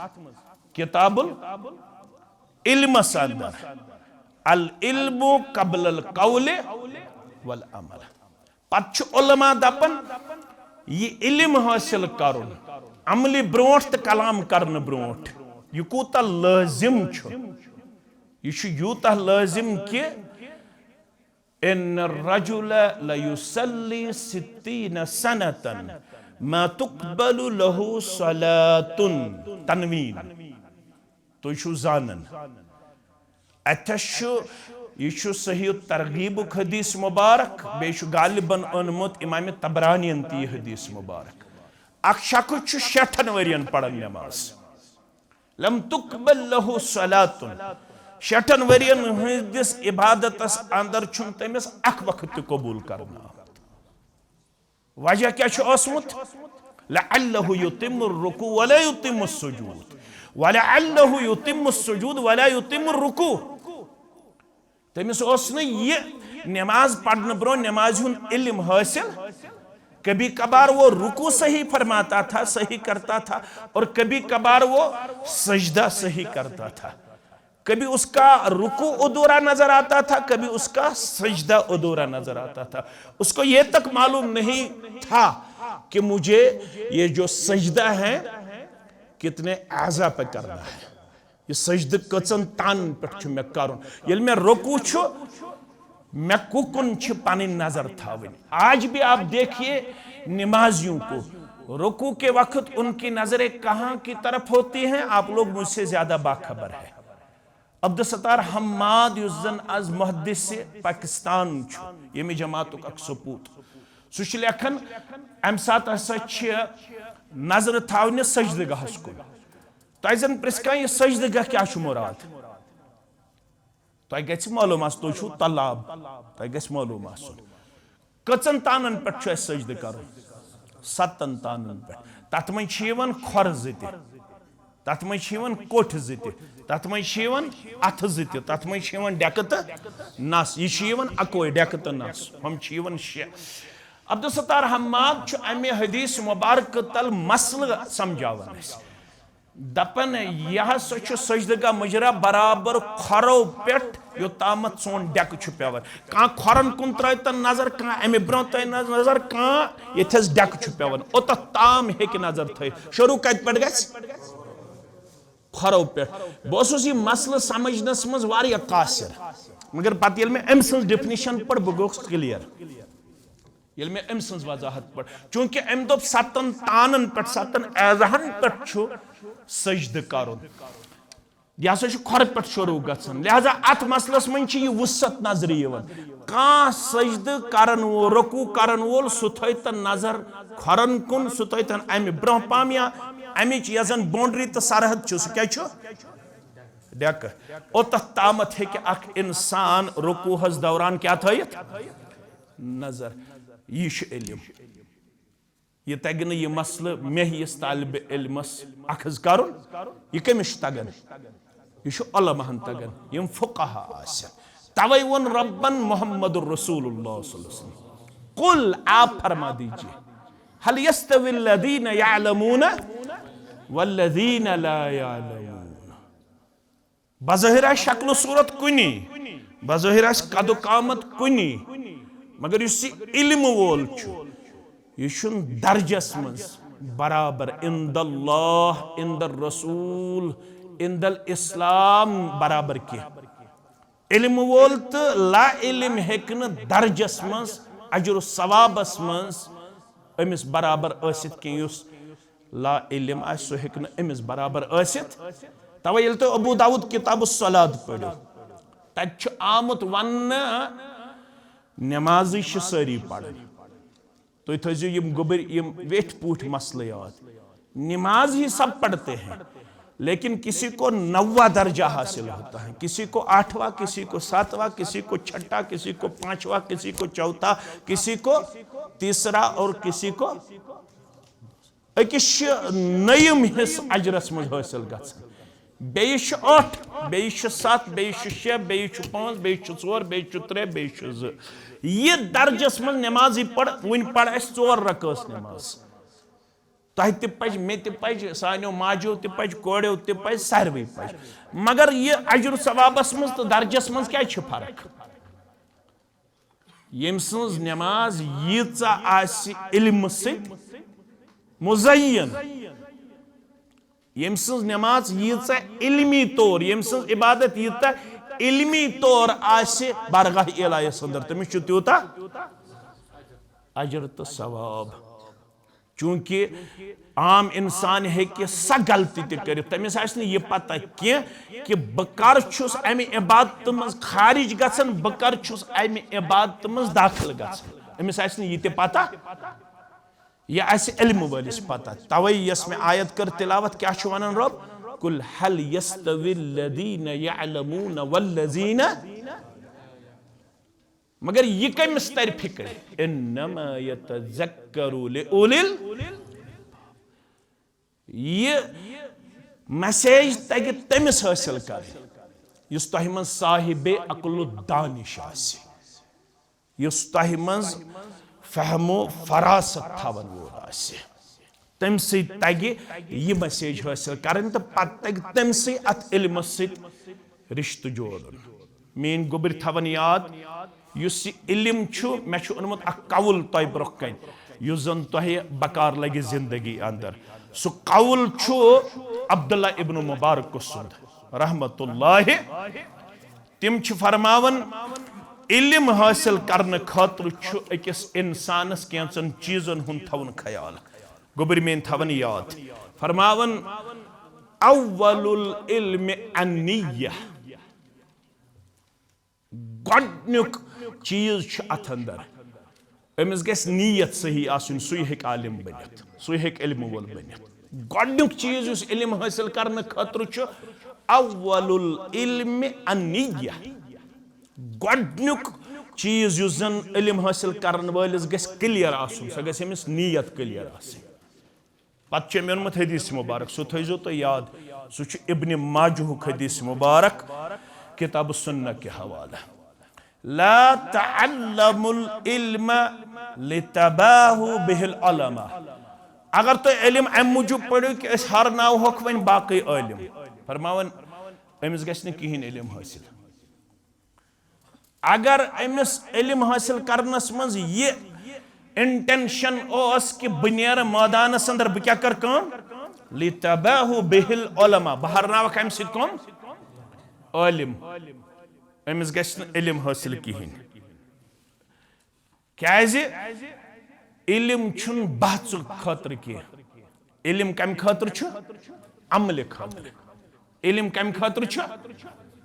کتاب العلمس اندر، العلم قبل القول والعمل۔ پتہٕ چھُ علماء دپان، یہِ علم حٲصِل کرُن، عملہِ برونٛٹھ تہٕ کلام کرنہٕ برونٛٹھ، یہِ کوٗتاہ لٲزم چھُ۔ یہِ چھُ یوٗتاہ لٲزم کہِ ان الرجل لیصلی ستین سنة ما تقبل له صلاة۔ تنوین۔ تُہۍ چھِو زانان، اتھس چھُ، یہِ چھُ صحیح ترغیبُک حدیث مبارک، بیٚیہِ چھُ غالباً اونمُت امام طبرانین تہِ یہِ حدیث مبارک۔ اکھ شخص چھُ شیٹھن ؤرین پران نماز، لم تقبل له صلاة، شیٹھن ورین ہٕنٛدِس عبادتس اندر چھُنہٕ تٔمِس اکھ وقت تہِ قبول کرنہٕ آمُت۔ وجہ کیٛاہ چھُ اوسمُت؟ لعله يتم الركوع ولا يتم السجود، ولعله يتم السجود ولا يتم الركوع۔ تٔمِس اوس نہٕ یہِ نماز پرنہٕ برونٛہہ نمازِ ہُنٛد علم حٲصِل۔ کبھی کبھار وہ رکوع صحیح فرماتا تھا، صحیح کرتا تھا، اور کبھی کبھار وہ سجدہ صحیح کرتا تھا۔ کبھی اس کا رکوع ادھورا نظر آتا تھا، کبھی اس کا سجدہ ادھورا نظر آتا تھا۔ اس کو یہ تک معلوم نہیں تھا کہ مجھے یہ جو سجدہ ہے، کتنے اعضا پہ کرنا ہے، یہ سجدہ کٔژن تانن پٮ۪ٹھ چھُ مےٚ کرُن۔ ییٚلہِ مےٚ رکوع چھُ، مےٚ کُکُن چھِ پنٕنۍ نظر تھاوٕنۍ۔ آج بھی آپ دیکھیے نمازیوں کو، رکوع کے وقت ان کی نظریں کہاں کی طرف ہوتی ہیں، آپ لوگ مجھ سے زیادہ باخبر ہے۔ عبدالستار حماد، یُس زن از محدث پاکستان چھُ، ییٚمہِ جماعتُک اکھ سپوت، سُہ چھُ لیکھان، امہِ ساتہٕ ہسا چھِ نظرٕ تھاونہِ سجدٕ گاہس کُن۔ تۄہہِ زن پرٛژھِ کانٛہہ، یہِ سجدٕ گاہ کیٛاہ چھُ مُراد؟ تۄہہِ گژھِ معلوم آسُن، تُہۍ چھِو طلاب، تۄہہِ گژھِ معلوم آسُن۔ کٔژن تانن پٮ۪ٹھ چھُ اَسہِ سجدٕ کرُن؟ ستن تانن پٮ۪ٹھ۔ تتھ منٛز چھِ یِوان کھۄر زٕ تہِ، تتھ منٛز چھِ یِوان کوٚٹھۍ زٕ تہِ، تتھ منٛز چھِ یِوان اتھٕ زٕ تہِ، تتھ منٛز چھِ یِوان ڈٮ۪کہٕ تہٕ نس۔ یہِ چھُ یِوان اکوے، ڈٮ۪کہٕ تہٕ نس۔ ہُم چھِ یِوان شےٚ۔ عبدالستار حماد چھُ امہِ حدیث مبارکہٕ تل مسلہٕ سمجھاوان اَسہِ۔ دپان، یہِ ہسا چھُ سجدٕ گاہ مُجرا برابر کھۄرو پٮ۪ٹھ یوٚتامتھ سون ڈٮ۪کہٕ چھُ پٮ۪وان۔ کانٛہہ کھۄرن کُن ترٛٲوتن نظر، کانٛہہ امہِ برونٛہہ ترٛٲوِ نظر، کانٛہہ ییٚتھس ڈٮ۪کہٕ چھُ پٮ۪وان، اوٚتتھ تام ہیٚکہِ نظر تھٲیِتھ۔ شروع کتہِ پٮ۪ٹھ گژھِ؟ کھۄرو پٮ۪ٹھ۔ بہٕ اوسُس یہِ مسلہٕ سمجھنس منٛز واریاہ قاصر، مگر پتہٕ ییٚلہِ مےٚ أمۍ سٕنٛز definition پٔر، بہٕ گوٚوُس clear۔ ییٚلہِ مےٚ أمۍ سٕنٛز وضاحت پٔر، چوٗنٛکہِ أمۍ دوٚپ، ستن تانن پٮ۪ٹھ، ستن اعضاہن پٮ۪ٹھ چھُ سجدٕ کرُن۔ یہِ ہسا چھُ کھۄرٕ پٮ۪ٹھ شروع گژھان، لہذا اتھ مسلس منٛز چھِ یہِ وسعت نظرِ یِوان۔ کانٛہہ سجدٕ کرن وول، رکوع کرن وول، سُہ تھٲوتن نظر کھۄرن کُن، سُہ تھٲوتن امہِ برونٛہہ پہم یا امِچ یۄس زن boundary تہٕ سرحد چھِ، سُہ کیٛاہ چھُ؟ ڈیکہٕ۔ اوٚتتھ تامتھ ہیٚکہِ اکھ انسان رکوعس دوران کیٛاہ تھٲوِتھ؟ نظر۔ یہِ چھُ علم۔ یہِ تگہِ نہٕ یہِ مسلہٕ مےٚ ہِوِس طالبِ علمس اکھ حظ کرُن، یہِ کٔمِس چھُ تگان؟ یہِ چھُ علماہن تگان، یِم فقہا آسن۔ توے ووٚن رۄبن محمد رسول اللہ صلی اللہ علیہ وسلم، قل، آپ فرما دیجیے، هل يستوي الذين يعلمون والذين لا يعلمون؟ بظٲہِر آسہِ شکل و صورت کُنی، بظٲہِر آسہِ قد و قامت کُنی، مگر یُس یہِ علم وول چھُ، یہِ چھُنہٕ درجس منٛز برابر عند اللہ، عند الرسول، عند الاسلام برابر کینٛہہ۔ علم وول تہٕ لا علم ہیٚکہِ نہٕ درجس منٛز، اجر و ثوابس منٛز أمِس برابر ٲسِتھ کینٛہہ۔ یُس لا علم آسہِ، سُہ ہیٚکہِ نہٕ أمِس برابر ٲسِتھ۔ توے ییٚلہِ تُہۍ ابو داؤد کتاب الصلاۃ پٔرِو، تتہِ چھُ آمُت وننہٕ، نمازٕے چھِ سٲری پران۔ تُہۍ تھٲیزیو یِم گوٚبٕرۍ، یِم ویٹھۍ پوٗٹھۍ مسلہٕ یاد۔ نماز ہی سب پڑھتے ہیں، لیکن کسی کو نواں درجہ حاصل ہوتا ہے، کسی کو آٹھواں، کسی کو ساتواں، کسی کو چھٹا، کسی کو پانچواں، کسی کو چوتھا، کسی کو تیسرا اور کسی کو، أکِس چھِ نٔیِم حصہٕ اجرس منٛز حٲصِل گژھان، بیٚیِس چھُ ٲٹھ، بیٚیِس چھُ ستھ، بیٚیِس چھُ شےٚ، بیٚیِس چھُ پانٛژھ، بیٚیِس چھُ ژور، بیٚیِس چھُ ترٛےٚ، بیٚیِس چھُ زٕ۔ یہِ درجس منٛز نمازٕے پٔر، وُنہِ پٔر اَسہِ ژور رکٲژ نماز۔ تۄہہِ تہِ پَزِ، مےٚ تہِ پَزِ، سانیو ماجیو تہِ پَزِ، کورٮ۪و تہِ پَزِ، ساروٕے پَزِ۔ مگر یہِ اجر ثوابس منٛز تہٕ درجس منٛز کیٛازِ چھِ فرق؟ ییٚمۍ سٕنٛز نماز ییٖژاہ آسہِ علمہٕ سۭتۍ مزین، ییٚمۍ سٕنٛز نماز ییٖژاہ علمی طور، ییٚمۍ سٕنٛز عبادت ییٖژاہ علمی طور آسہِ بارگاہ الہیس اندر، تٔمِس چھُ تیوٗتاہ اجر تہٕ ثواب۔ چونکہ عام انسان ہیٚکہِ سۄ غلطی تہِ کٔرِتھ، تٔمِس آسہِ نہٕ یہِ پتہ کینٛہہ کہِ بہٕ کر چھُس امہِ عبادتہٕ منٛز خارج گژھان، بہٕ کر چھُس امہِ عبادتہٕ منٛز داخل گژھان، أمِس آسہِ نہٕ یہِ تہِ پتہ۔ یہِ آسہِ علمہٕ وٲلِس پتہ۔ توے یۄس مےٚ آیت کٔر تلاوت، کیٛاہ چھُ ونان رۄب؟ قل هل يستوي الذين يعلمون والذين، مگر یہِ کٔمِس ترِ فکرِ؟ انما يتذكر اولو ال-، یہِ message تگہِ تٔمِس حٲصِل کرٕنۍ یُس تۄہہِ منٛز صاحب عقل و دانش آسہِ، یُس تۄہہِ منٛز فہم و فراست تھاوَن وول آسہِ۔ تٔمۍ سٕے تگہِ یہِ message حٲصِل کرٕنۍ تہٕ پتہٕ تگہِ تٔمۍ سٕے اتھ علمس سۭتۍ رشتہٕ جوڑُن۔ میٲنۍ گوٚبرۍ تھاوَن یاد، یُس یہِ علم چھُ، مےٚ چھُ اوٚنمُت اکھ قول تۄہہِ برونٛہہ کنہِ، یُس زن تۄہہِ بکار لگہِ زندگی اندر۔ سُہ قول چھُ عبداللہ ابن مبارک سُنٛد، رحمت اللہ۔ تِم چھِ فرماوان، علم حٲصِل کرنہٕ خٲطرٕ چھُ أکِس انسانس کینٛژن چیٖزن ہُنٛد تھاوُن خیال۔ گوٚبرۍ میٲنۍ تھاوَن یاد۔ فرماوان، اول العلم النیہ۔ گۄڈٕنیُک چیٖز چھُ اَتھ اندر، أمِس گژھِ نیت صحیح آسٕنۍ، سُے ہیٚکہِ عالم بٔنِتھ، سُے ہیٚکہِ علمہٕ وول بٔنِتھ۔ گۄڈنیُک چیٖز یُس علم حٲصِل کرنہٕ خٲطرٕ چھُ، اول العلم النیہ۔ گۄڈنیُک چیٖز یُس زن علم حٲصِل کرن وٲلِس گژھِ کلیئر آسُن، سۄ گژھِ أمِس نیت کلیئر آسٕنۍ۔ پتہٕ چھُ أمۍ اوٚنمُت حدیث مبارک، سُہ تھٲیزیو تُہۍ یاد، سُہ چھُ ابن ماجہُک حدیث مبارک، کتاب السنہ کے حوالہ۔ لا تعلموا العلم لتباهوا به العلماء۔ اگر تُہۍ علم امہِ موٗجوٗب پٔرِو کہِ أسۍ ہرناوہوکھ وۄنۍ باقٕے عٲلم۔ فرماوان، أمِس گژھِ نہٕ کِہیٖنۍ علم حٲصِل۔ اگر أمِس علم حٲصِل کرنس منٛز یہِ انٹینشن اوس کہِ بہٕ نیرٕ مٲدانس اندر، بہٕ کیٛاہ کرٕ کٲم؟ لتباهوا به العلماء، بہٕ ہرناوکھ امہِ سۭتۍ کٕم؟ عٲلم۔ أمِس گژھِ نہٕ علم حٲصِل کِہیٖنۍ۔ کیازِ؟ علم چھُنہٕ بحثہٕ خٲطرٕ کینٛہہ۔ علم کمہِ خٲطرٕ چھُ؟ عملہِ خٲطرٕ۔ علم کمہِ خٲطرٕ چھُ؟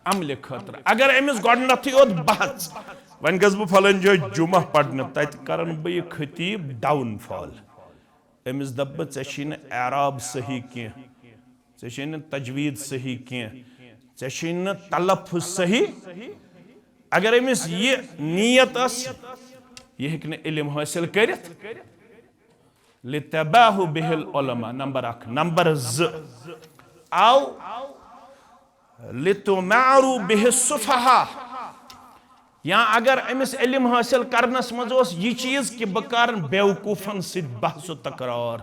عملہِ خٲطرٕ۔ اگر أمِس گۄڈٕنیتھٕے یوت بحث، وۄنۍ گژھٕ بہٕ فلٲنۍ جایہِ جمعہ پرنہِ، تتہِ کرن بہٕ یہِ خطیب ڈاؤن فال۔ أمِس دپہٕ بہٕ، ژےٚ چھُے نہٕ اعراب صحیح کینٛہہ، ژےٚ چھُے نہٕ تجوید صحیح کینٛہہ، ژےٚ چھُے نہٕ تلفظ صحیح۔ اگر أمِس یہِ نیت ٲس، یہِ ہیٚکہِ نہٕ علم حٲصِل کٔرِتھ۔ لتباهوا به العلماء، نمبر اکھ۔ نمبر زٕ، او لتماروا به السفهاء۔ یا اگر أمِس علم حٲصِل کرنس منٛز اوس یہِ چیٖز کہِ بہٕ کرٕ بیوقوٗفن سۭتۍ بحث و تکرار،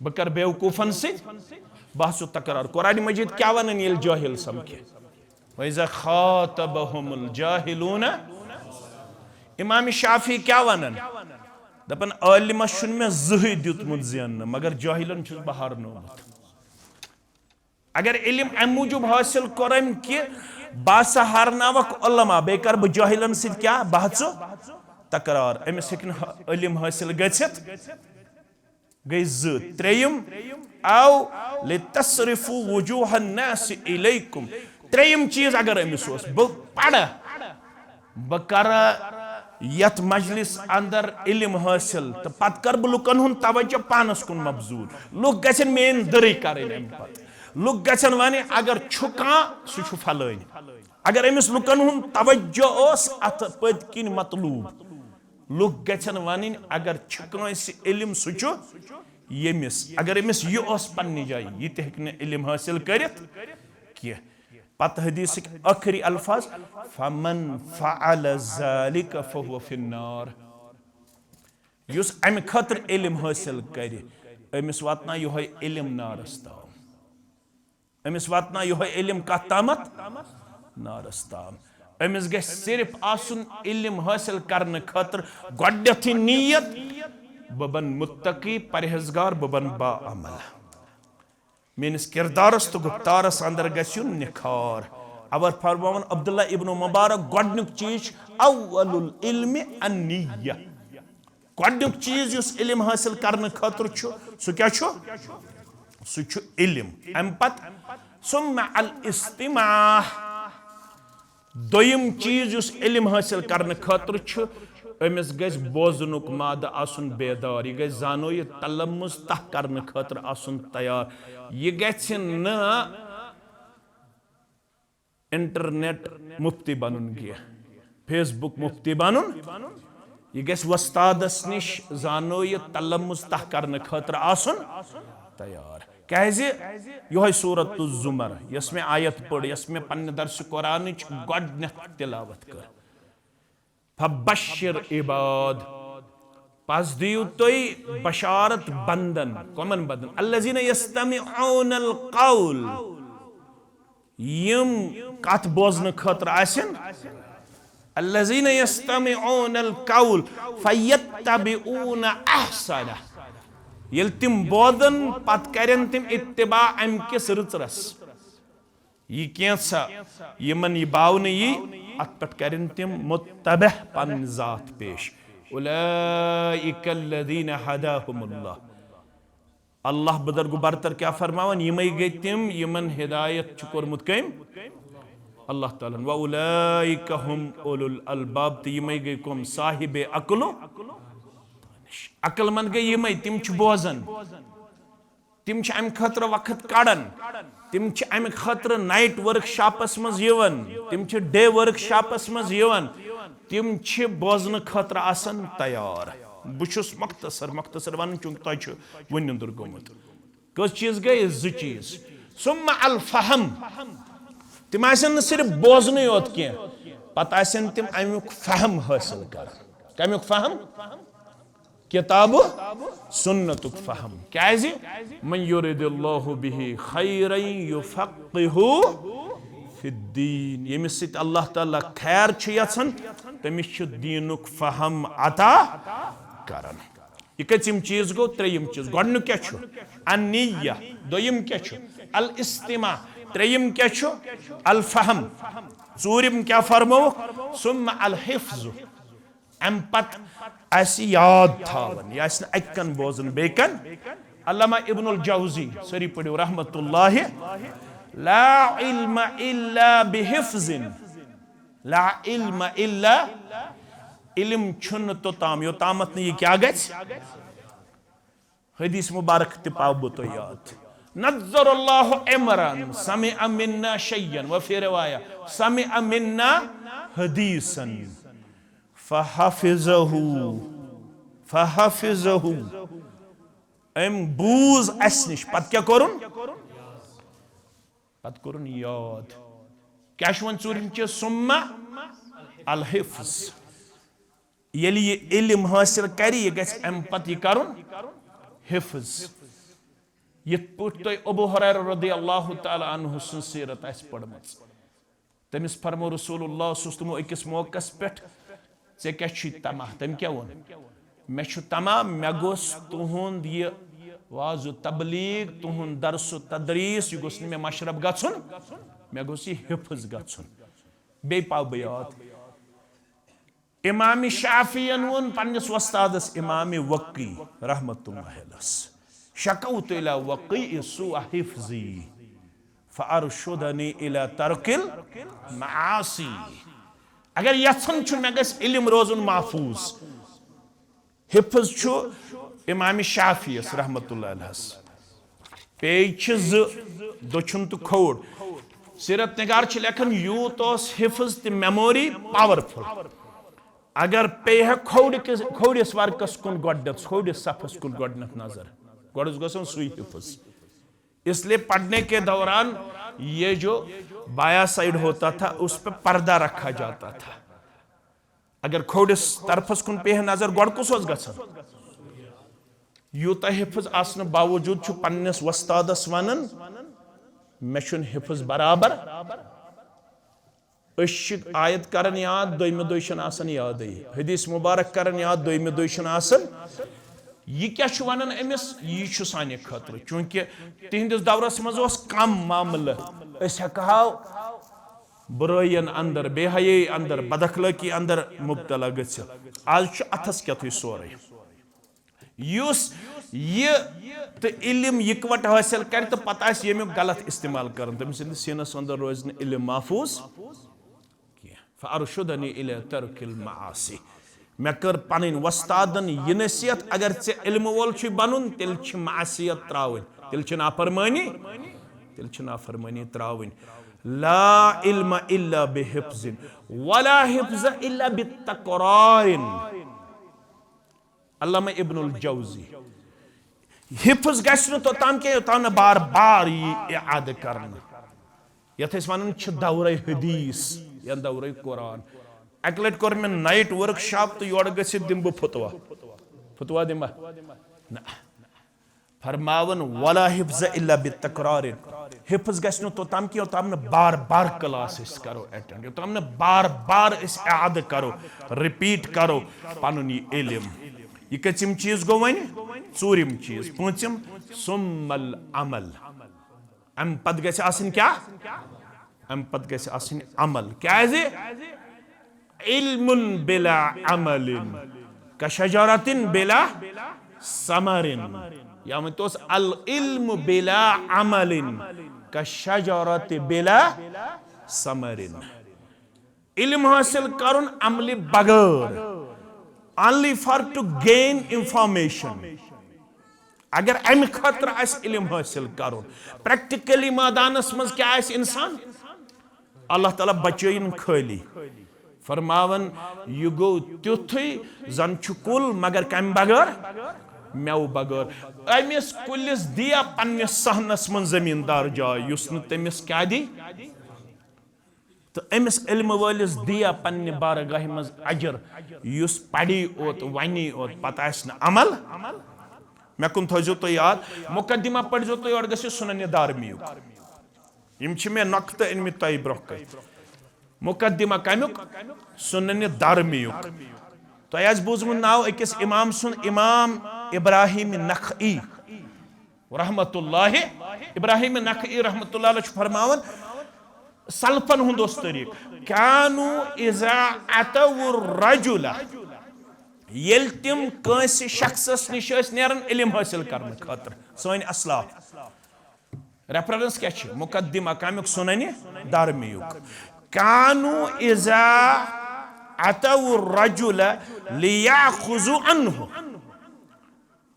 بہٕ کرٕ بیوقوٗفن سۭتۍ بحث و تکرار۔ قرآن مجید کیٛاہ ونان ییٚلہِ جٲہِل سمکھِ؟ وَإِذَا خَاطَبَهُمُ الْجَاهِلُونَ۔ امام شافعی کیٛاہ ونان؟ دپان، عٲلمس چھُنہٕ مےٚ زٕہٕے دیُتمُت زیننہٕ، مگر جٲہِلن چھُس بہٕ ہرنومُت۔ اگر علم امہِ موٗجوٗب حٲصِل کوٚرُن کہِ بہٕ ہسا ہرناوکھ علماء، بیٚیہِ کرٕ بہٕ جٲہِلن سۭتۍ کیٛاہ؟ بحث و تکرار۔ أمِس ہیٚکہِ نہٕ علم حٲصِل گٔژھِتھ۔ گٔے زٕ۔ ترٛیٚیِم، او لتصرفوا وجوہ الناس الیکم۔ ترٛیٚیِم چیٖز اگر أمِس اوس، بہٕ پرٕ، بہٕ کرٕ یتھ مجلس اندر علم حٲصِل تہٕ پتہٕ کرٕ بہٕ لُکن ہُنٛد توجہ پانس کُن مبذول۔ لُکھ گژھن میٲنۍ دٔرٕے کرٕنۍ امہِ پتہٕ۔ لُکھ گژھن ونٕنۍ، اگر چھُ کانٛہہ، سُہ چھُ فلٲنۍ۔ اگر أمِس لُکن ہُنٛد توجہ اوس اتھ پٔتۍ کِنۍ مطلوب، لُکھ گژھن ونٕنۍ، اگر چھُ کٲنٛسہِ علم، سُہ چھُ ییٚمِس۔ اگر أمِس یہِ اوس پننہِ جایہِ، یہِ تہِ ہیٚکہِ نہٕ علم حٲصِل کٔرِتھ کینٛہہ۔ پتہٕ حدیثٕکۍ ٲخری الفاظ، فمن فعل ذلك فهو في النار۔ یُس امہِ خٲطرٕ علم حٲصِل کرِ، أمِس واتناو یِہوٚے علم نارس تام۔ أمِس واتناو یِہوٚے علم کتھ تامتھ؟ نارس تام۔ أمِس گژھِ صرف آسُن علم حٲصِل کرنہٕ خٲطرٕ گۄڈنیتھٕے نیت، بہٕ بن متقی، پرہیزگار، بہٕ بن باعمل۔ میٲنِس کردارس تہٕ گفتارس اندر گژھِ یُن نکھار۔ اور فرماوان عبداللہ ابن مبارک، گۄڈنیُک چیٖز چھُ اول العلم النیہ۔ گۄڈنیُک چیٖز یُس علم حٲصِل کرنہٕ خٲطرٕ چھُ، سُہ کیٛاہ چھُ؟ سُہ چھُ علم۔ اَمہِ پتہٕ ثم الاستماع۔ دوٚیِم چیٖز یُس علم حٲصِل کرنہٕ خٲطرٕ چھُ، أمِس گژھِ بوزنُک مادٕ آسُن بیدار، یہِ گژھِ زانو یہِ تلمُذ تہ کرنہٕ خٲطرٕ آسُن تیار۔ یہِ گژھِ نہٕ انٹرنیٹ مفتی بنُن کینٛہہ، فیس بک مفتی بنُن۔ یہِ گژھِ وۄستادس نِش زانو یہِ تلمُذ تہ کرنہٕ خٲطرٕ آسُن تیار۔ کیازِ؟ یِہوٚے سورۃ الزمر، یۄس مےٚ آیت پٔر، یۄس مےٚ پننہِ درسِ قرآنٕچ گۄڈنیتھ تلاوت کٔر۔ فبشر عباد، پس دِیِو تُہۍ بشارت بندن۔ کمن بندن؟ الذین یستمعون القول، یِم کتھ بوزنہٕ خٲطرٕ آسن۔ الذین یستمعون القول فیتبعون احسنہ۔ ییٚلہِ تِم بوزن، پتہٕ کرن تِم اتباع امہِ کِس رٕژرس۔ یہِ کینٛژھا یِمن یہِ باونہٕ یی، اتھ پٮ۪ٹھ کرن تِم متبع پنٕنۍ ذات پیش۔ اولئک الذین ہداہم اللہ۔ اللہ بزرگ برتر کیٛاہ فرماوان؟ یِمے گٔے تِم یِمن ہدایت چھُ کوٚرمُت کٔمۍ؟ اللہ تعالیٰ ہن۔ و اولئک ہم اولو الالباب، تہٕ یِمے گٔے کٕم؟ صاحب عقل و عقل مند گٔے یِمے، تِم چھِ بوزان۔ تِم چھِ امہِ خٲطرٕ وقت کڑان۔ تِم چھِ امہِ خٲطرٕ نائٹ ورک شاپس منٛز یِوان۔ تِم چھِ ڈے ورک شاپس منٛز یِوان۔ تِم چھِ بوزنہٕ خٲطرٕ آسان تیار۔ بہٕ چھُس مختصر مختصر ونان، چونکہ تۄہہِ چھُ وۄنۍ نیٚنٛدٕر گوٚمُت۔ کٔژ چیٖز گٔے؟ زٕ چیٖز۔ ثم الفہم۔ تِم آسن نہٕ صرف بوزنٕے یوت کینٛہہ، پتہٕ آسن تِم امیُک فہم حٲصِل کران۔ کمیُک فہم؟ کتاب و سنتُک فہم۔ کیازِ؟ من یرد اللہ بہ خیرا یفقہہ فی الدین۔ ییٚمِس سۭتۍ اللہ تعالیٰ خیر چھُ یژھان، تٔمِس چھُ دیٖنُک فہم عطا کران۔ یہِ کٔژِم چیٖز گوٚو؟ ترٛیٚیِم چیٖز۔ گۄڈٕنیُک کیٛاہ چھُ؟ النیہ۔ دوٚیِم کیٛاہ چھُ؟ الاستماع۔ ترٛیٚیِم کیٛاہ چھُ؟ الفہم۔ ژوٗرِم کیٛاہ فرمووُکھ؟ ثم الحفظ۔ امہِ پتہٕ آسہِ یاد تھاوُن، یہِ آسہِ نہٕ اکہِ کن بوزُن بیٚیہِ کن۔ علامہ ابن الجوزی، سٲری پٔرِو رحمت اللہ، لا علم الا بحفظ، لا علم الا، علم چھُنہٕ توٚتام یوٚتامتھ نہٕ یہِ کیٛاہ گژھِ۔ حدیث مبارک تہِ پاو بہٕ تۄہہِ یاد۔ نظر اللہ امرا سمع منا شیئا، وفی روایہ سمع منا حدیثا فحفظہ، فحفظہ۔ أمۍ بوٗز اَسہِ نِش، پتہٕ کیٛاہ کوٚرُن؟ پتہٕ کوٚرُن یاد۔ کیٛاہ چھُ وۄنۍ ژوٗرِم چیٖز؟ ثم الحفظ۔ ییٚلہِ یہِ علم حٲصِل کرِ، یہِ گژھِ اَمہِ پتہٕ یہِ کرُن حفظ۔ یِتھ پٲٹھۍ تۄہہِ ابو ہریرہ رضی اللہ تعالیٰ عنہ سٕنٛز سیرت آسہِ پٔرمٕژ۔ تٔمِس فرموو رسول اللہ صلی اللہ علیہ وسلم أکِس موقعس پٮ۪ٹھ، "ژےٚ کیٛاہ چھُے طمع؟" تٔمۍ کیٛاہ ووٚن؟ "مےٚ چھُ طمع، مےٚ گوٚژھ تُہُنٛد یہِ وعظ و تبلیغ، تُہُنٛد درس و تدریس، یہِ گوٚژھ نہٕ مےٚ مشرب گژھُن، مےٚ گوٚژھ یہِ حفظ گژھُن۔" بیٚیہِ پاو بہٕ یاد، امام شافعین ووٚن پننِس وۄستادس امام وقی رحمت اللہ علیہس، "شکوت الی وقی سوء حفظی فارشدنی الی ترک المعاصی۔" اگر یژھان چھُ مےٚ گژھِ علم روزُن محفوظ، حفظ چھُ امام شافعیس رحمت اللہ علیہس۔ پیج چھِ زٕ، دٔچھُن تہٕ کھووُر۔ سیرت نگار چھِ لیکھان، یوٗت اوس حفظ تہٕ میموری پاورفل۔ اگر پیٚیہِ ہا کھووُر کِس، کھوورِس ورقس کُن گۄڈٕنیتھ، کھوورِس صفس کُن گۄڈٕنیتھ نظر، گۄڈٕ اوس گژھان سُے حفظ۔ اس لیے پڑھنے کے دوران یہ جو بایاں سائیڈ ہوتا تھا، اس پہ پردہ رکھا جاتا تھا۔ اگر کھوورِس طرفس کُن پیٚیہِ ہا نظر، گۄڈٕ کُس اوس گژھان؟ یوٗتاہ حفظ آسنہٕ باوجوٗد چھُ پننِس وۄستادس ونان، "مےٚ چھُنہٕ حفظ برابر۔" أسۍ چھِ آیت کران یاد، دوٚیمہِ دۄہہِ چھُنہٕ آسان یادٕے۔ حدیث مبارک کران یاد، دوٚیمہِ دۄہہِ چھُنہٕ آسان۔ یہِ کیٛاہ چھُ ونان أمِس؟ یہِ چھُ سانہِ خٲطرٕ، چوٗنٛکہِ تِہنٛدِس دورس منٛز اوس کم معاملہٕ۔ أسۍ ہٮ۪کہٕ ہاو برٲیین اندر، بے حیٲیی اندر، بد اخلٲقی اندر مبتلا گٔژھِتھ۔ آز چھُ اتھس کیتھٕے سورُے۔ یُس یہِ تہٕ علم یکوٹہٕ حٲصِل کرِ تہٕ پتہٕ آسہِ ییٚمیُک غلط استعمال کران، تٔمۍ سٕنٛدِس سینس اندر روزِ نہٕ علم محفوظ کینٛہہ۔ فارشدنی الی ترک المعاصی۔ مےٚ کٔر پنٕنۍ وۄستادن یہِ نصیحت، اگر ژےٚ علمہٕ وول چھُے بنُن، تیٚلہِ چھِ معصیت تراوٕنۍ، تیٚلہِ چھِ نافرمٲنی، تیٚلہِ چھِ نافرمٲنی تراوٕنۍ۔ لا علم الا بحفظ، ولا حفظ الا بتکرار۔ علامہ ابن الجوزی۔ حفظ گژھِ نہٕ توٚتام کینٛہہ، یوٚتام نہٕ بار بار یی اعادٕ کرنہٕ۔ یتھ أسۍ ونان چھِ دورے حدیث یا دورے قرآن۔ اکہِ لٹہِ کوٚر مےٚ نائٹ ورک شاپ تہٕ یورٕ گٔژھِتھ دِمہٕ بہٕ فتوا۔ فتوا دِمہٕ بہٕ؟ نہ۔ فرماوان، "ولا حفظ الا بتکرار۔" حفظ گژھِ نہٕ توٚتام کینٛہہ، یوٚتام نہٕ بار بار کلاس أسۍ کرو اٹینڈ، یوٚتام نہٕ بار بار أسۍ اعادٕ کرو، رپیٹ کرو پنُن یہِ علم۔ یہِ کٔژِم چیٖز گوٚو وۄنۍ؟ ژوٗرِم چیٖز۔ پوٗنٛژِم، ثم العمل۔ امہِ پتہٕ گژھِ آسٕنۍ کیٛاہ؟ امہِ پتہٕ گژھِ آسٕنۍ عمل۔ کیٛازِ؟ علم بلا عمل کشجرة بلا ثمر۔ یا ؤنۍ توس، العلم بلا عمل کشجرة بلا ثمر۔ علم حٲصِل کرُن عملہِ بغٲر، only for to gain information۔ اگر امہِ خٲطرٕ آسہِ علم حٲصِل کرُن، پریکٹیکلی مٲدانس منٛز کیٛاہ آسہِ انسان؟ اللہ تعالیٰ بچٲیِن خٲلی۔ فرماوان، یہِ گوٚو تیُتھُے زن چھُ کُل، مگر کمہِ بغٲر؟ مٮ۪وٕ بغٲر۔ أمِس کُلِس دِیا پننِس صحنس منٛز زمیٖندار جاے، یُس نہٕ تٔمِس کیٛاہ دی؟ تہٕ أمِس علمہٕ وٲلِس دِیا پننہِ بارگاہہِ منٛز اجر، یُس پری اوت، ونی اوت، پتہٕ آسہِ نہٕ عمل۔ مےٚ کُن تھٲیزیو تُہۍ یاد، مقدمہ پٔرزیو تُہۍ، یورٕ گژھِ سُننِ دارمیُک۔ یِم چھِ مےٚ نۄقطہٕ أنمٕتۍ تۄہہِ برونٛہہ کَنہِ۔ مقدمہ کَمیُک؟ سُننِ دارمیُک۔ تۄہہِ آسہِ بوٗزمُت ناو أکِس امام سُنٛد، امام ابراہیم نخعی رحمت اللہ۔ ابراہیم نخعی رحمت اللہ علیہ چھُ فرماوان، سلفن ہُنٛد اوس طریٖقہٕ، کانوا اذا اتوا الرجل، ییٚلہِ تِم کٲنٛسہِ شخصس نِش ٲسۍ نیران علم حٲصِل کرنہٕ خٲطرٕ، سٲنۍ اسلاف۔ ریفرنس کیٛاہ چھِ؟ مقدمہ کمیُک؟ سننِ دارمیُک۔ کانوا اذا اتوا الرجل لیاخذوا عنہ۔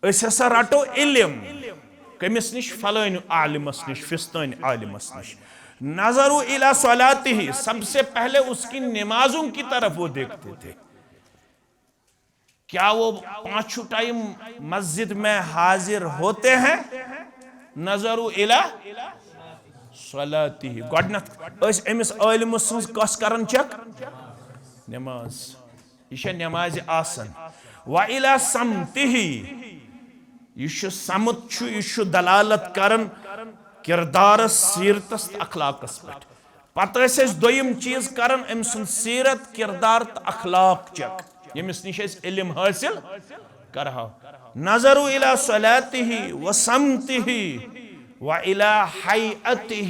أسۍ ہسا رٹو علم کٔمِس نِش؟ فلٲنۍ عالمس نِش، فستٲنۍ عالمس نِش۔ نظروا الی صلاتہ، سب سے پہلے اس کی نمازوں کی طرف وہ دیکھتے تھے۔ کیا وہ پانچوں ٹائم مسجد میں حاضر ہوتے ہیں؟ نظروا الی صلاتہ۔ گۄڈٕنیتھ ٲسۍ أمِس عٲلمہٕ سٕنٛز کۄس کران چیک؟ نماز۔ یہِ چھےٚ نمازِ آسان۔ و الی سمتہ۔ یہِ چھُ سمت چھُ، یہِ چھُ دلالت کران کردارس، سیرتس تہٕ اخلاقس پٮ۪ٹھ۔ پتہٕ ٲسۍ أسۍ دوٚیِم چیٖز کران، أمۍ سُنٛد سیرت، کردار تہٕ اخلاق چیک، ییٚمِس نِش أسۍ علم حٲصِل کرہو۔ نظروا الی صلاتہ و سمتہ و الی ہیئتہ۔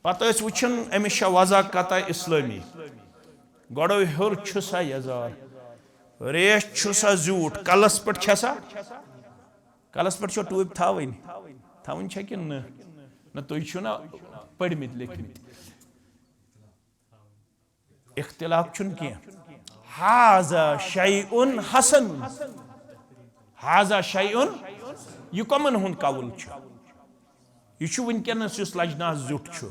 پتہٕ ٲسۍ وٕچھان أمِس چھا وضع قطع اسلٲمی۔ گۄڈو ہیوٚر چھُ سا یزار، ریش چھُ سا زیوٗٹھ، کلس پٮ۪ٹھ چھا سا، کلس پٮ۪ٹھ چھا ٹوپۍ تھاوٕنۍ؟ تھاوٕنۍ چھا کِنہٕ نہٕ؟ نہ، تُہۍ چھِو نہ پٔرمٕتۍ لیکھمٕتۍ۔ اختلاف چھُنہٕ کینٛہہ۔ ھذا شیء حسن۔ ھذا شیء، یہِ کمن ہُنٛد قول چھُ؟ یہِ چھُ وٕنکیٚنس یُس لجناہس زیُٹھ چھُ۔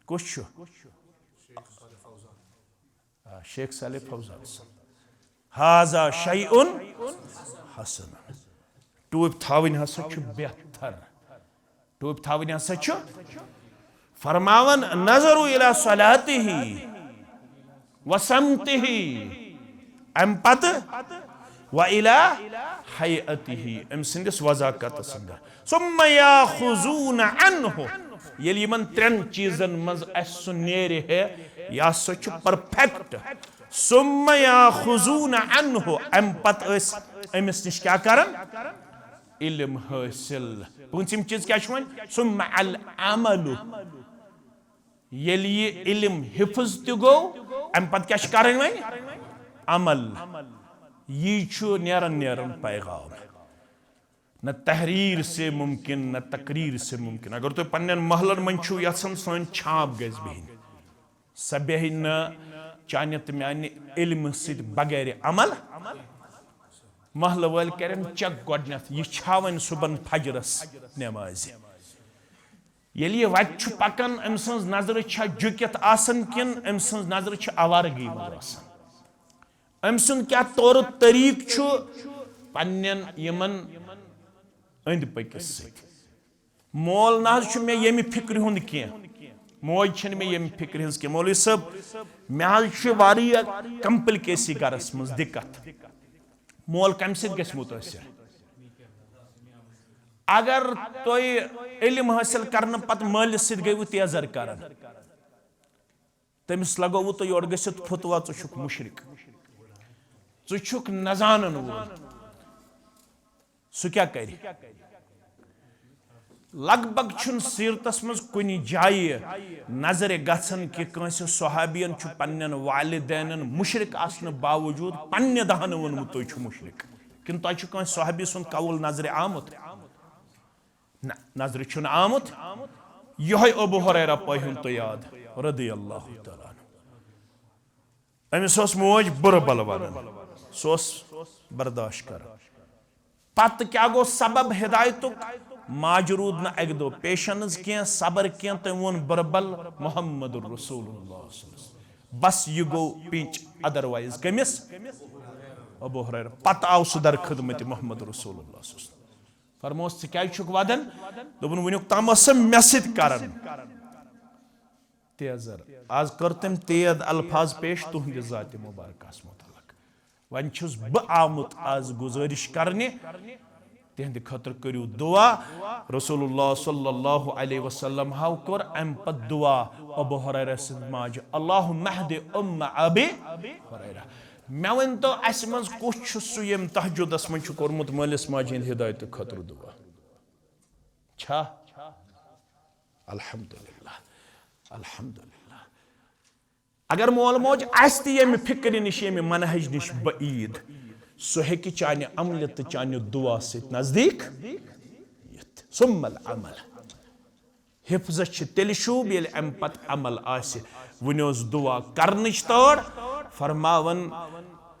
کُس چھُ؟ آ، شیخ صالح فوزان صٲب۔ ھذا شیء حسن۔ ٹوپۍ تھاوٕنۍ ہسا چھُ بہتر۔ ٹوپۍ تھاوٕنۍ ہسا چھُ۔ فرماوان، نظروا الی صلاتہ و سمتہ، امہِ پتہٕ و الی ہیئتہ، أمۍ سٕنٛدِس وضع قطعس اندر۔ ثم یاخذون عنہ، ییٚلہِ یِمن ترٛٮ۪ن چیٖزن منٛز اَسہِ سُہ نیرِ ہے، یہِ ہسا چھُ پرفیکٹ۔ ثم یاخذون عنہ، امہِ پتہٕ ٲسۍ أمِس نِش کیٛاہ کران؟ علم حٲصِل۔ پوٗنٛژِم چیٖز کیٛاہ چھُ وۄنۍ؟ ثم العمل۔ ییٚلہِ یہِ علم حفظ تہِ گوٚو، امہِ پتہٕ کیٛاہ چھُ کرٕنۍ وۄنۍ؟ عمل۔ یی چھُ نیران نیران پیغام۔ نہ تحریر سے ممکن، نہ تقریر سے ممکن۔ اگر تُہۍ پننٮ۪ن محلن منٛز چھِو یژھان سٲنۍ چھاپ گژھِ بِہِنۍ، سۄ بیہہِ نہٕ چانہِ تہٕ میانہِ علمہٕ سۭتۍ بغیر عمل۔ محلہٕ وٲلۍ کرن چیک گۄڈٕنیتھ، یہِ چھا وۄنۍ صبحن فجرس نمازِ؟ ییٚلہِ یہِ وتہِ چھُ پکان، أمۍ سٕنٛز نظرٕ چھا جُکِتھ آسان کِنہٕ أمۍ سٕنٛز نظرٕ چھِ آوارگی منٛز آسان؟ أمۍ سُنٛد کیٛاہ طور طریٖقہٕ چھُ پننٮ۪ن یِمن أنٛدۍ پٔکِس سۭتۍ؟ مول نہ حظ چھُ مےٚ ییٚمہِ فِکرِ ہُنٛد کینٛہہ، موج چھَنہٕ مےٚ ییٚمہِ فِکرِ ہٕنٛز کینٛہہ۔ مولوی صٲب، مےٚ حظ چھُ واریاہ کمپلیکیسی گرس منٛز، دِقت۔ مول کمہِ سۭتۍ گژھِ مُتٲثر؟ اگر تُہۍ علم حٲصِل کرنہٕ پتہٕ مٲلِس سۭتۍ گٔیوٕ تیزر کران، تٔمِس لگووٕ تُہۍ یورٕ گٔژھِتھ فتوا، ژٕ چھُکھ مُشرِک، ژٕ چھُکھ نہ زانن وول، سُہ کیٛاہ کرِ؟ لگ بگ چھُنہٕ سیرتس منٛز کُنہِ جایہِ نظرِ گژھان کہِ کٲنٛسہِ صحابین چھُ پننٮ۪ن والدینن مُشرِک آسنہٕ باوجوٗد پننہِ دہانہٕ ووٚنمُت، "تُہۍ چھِو مُشرِک"۔ کِنہٕ تۄہہِ چھُ کٲنٛسہِ صحابی سُنٛد قول نظرِ آمُت؟ نہ، نظرِ چھُنہٕ آمُت۔ یِہوٚے ابو ہریرہ پٲے ہُنٛد تُہۍ یاد، رضی اللہ تعالیٰ عنہ۔ أمِس ٲس موج بُرٕ بلہٕ وَنان، سُہ اوس برداشت کران۔ پتہٕ کیٛاہ گوٚو سبب ہدایتُک؟ ماجہِ روٗد نہٕ اَکہِ دۄہ پیشنس کینٛہہ، صبر کینٛہہ، تٔمۍ ووٚن بربل محمد رسول اللہ صلی اللہ علیہ وسلم۔ بس یہِ گوٚو پِنچ، otherwise کٔمِس؟ ابو ہریرہ۔ پتہٕ آو سُہ در خدمت محمد رسول اللہ صلی اللہ علیہ وسلم۔ فرموس، "ژٕ کیٛازِ چھُکھ ودان؟" دوٚپُن، "وٕنیُک تام ٲس سۄ مےٚ سۭتۍ کران تیزر، آز کٔر تٔمۍ تیز الفاظ پیش تُہنٛدِ ذاتِ مبارکس متعلق۔ وۄنۍ چھُس بہٕ آمُت آز گزٲرِش کرنہِ، تِہنٛدِ خٲطرٕ کٔرِو دُعا۔" رسول اللہ صلی اللہ علیہ وسلم ہاو کوٚر امہِ پتہٕ دُعا ابو ہریرہ سٕنٛدِ ماجہِ، "اللہم اہد ام ابی ہریرہ۔" مےٚ ؤنۍ تو، اسہِ منٛز کُس چھُ سُہ ییٚمۍ تہجدس منٛز چھُ کوٚرمُت مٲلِس ماجہِ ہٕنٛدِ ہدایتہٕ خٲطرٕ دُعا؟ چھا؟ الحمدللہ، الحمدللہ۔ اگر مول موج آسہِ تہِ ییٚمہِ فکرِ نِش، ییٚمہِ منہج نِش بعید، سُہ ہیٚکہِ چانہِ عملہِ تہٕ چانہِ دُعا سۭتۍ نزدیٖک یِتھ۔ ثم العمل۔ حفظس چھِ تیٚلہِ شوٗب، ییٚلہِ اَمہِ پتہٕ عمل آسہِ۔ وُنہِ اوس دُعا کرنٕچ تٲر، فرماوان،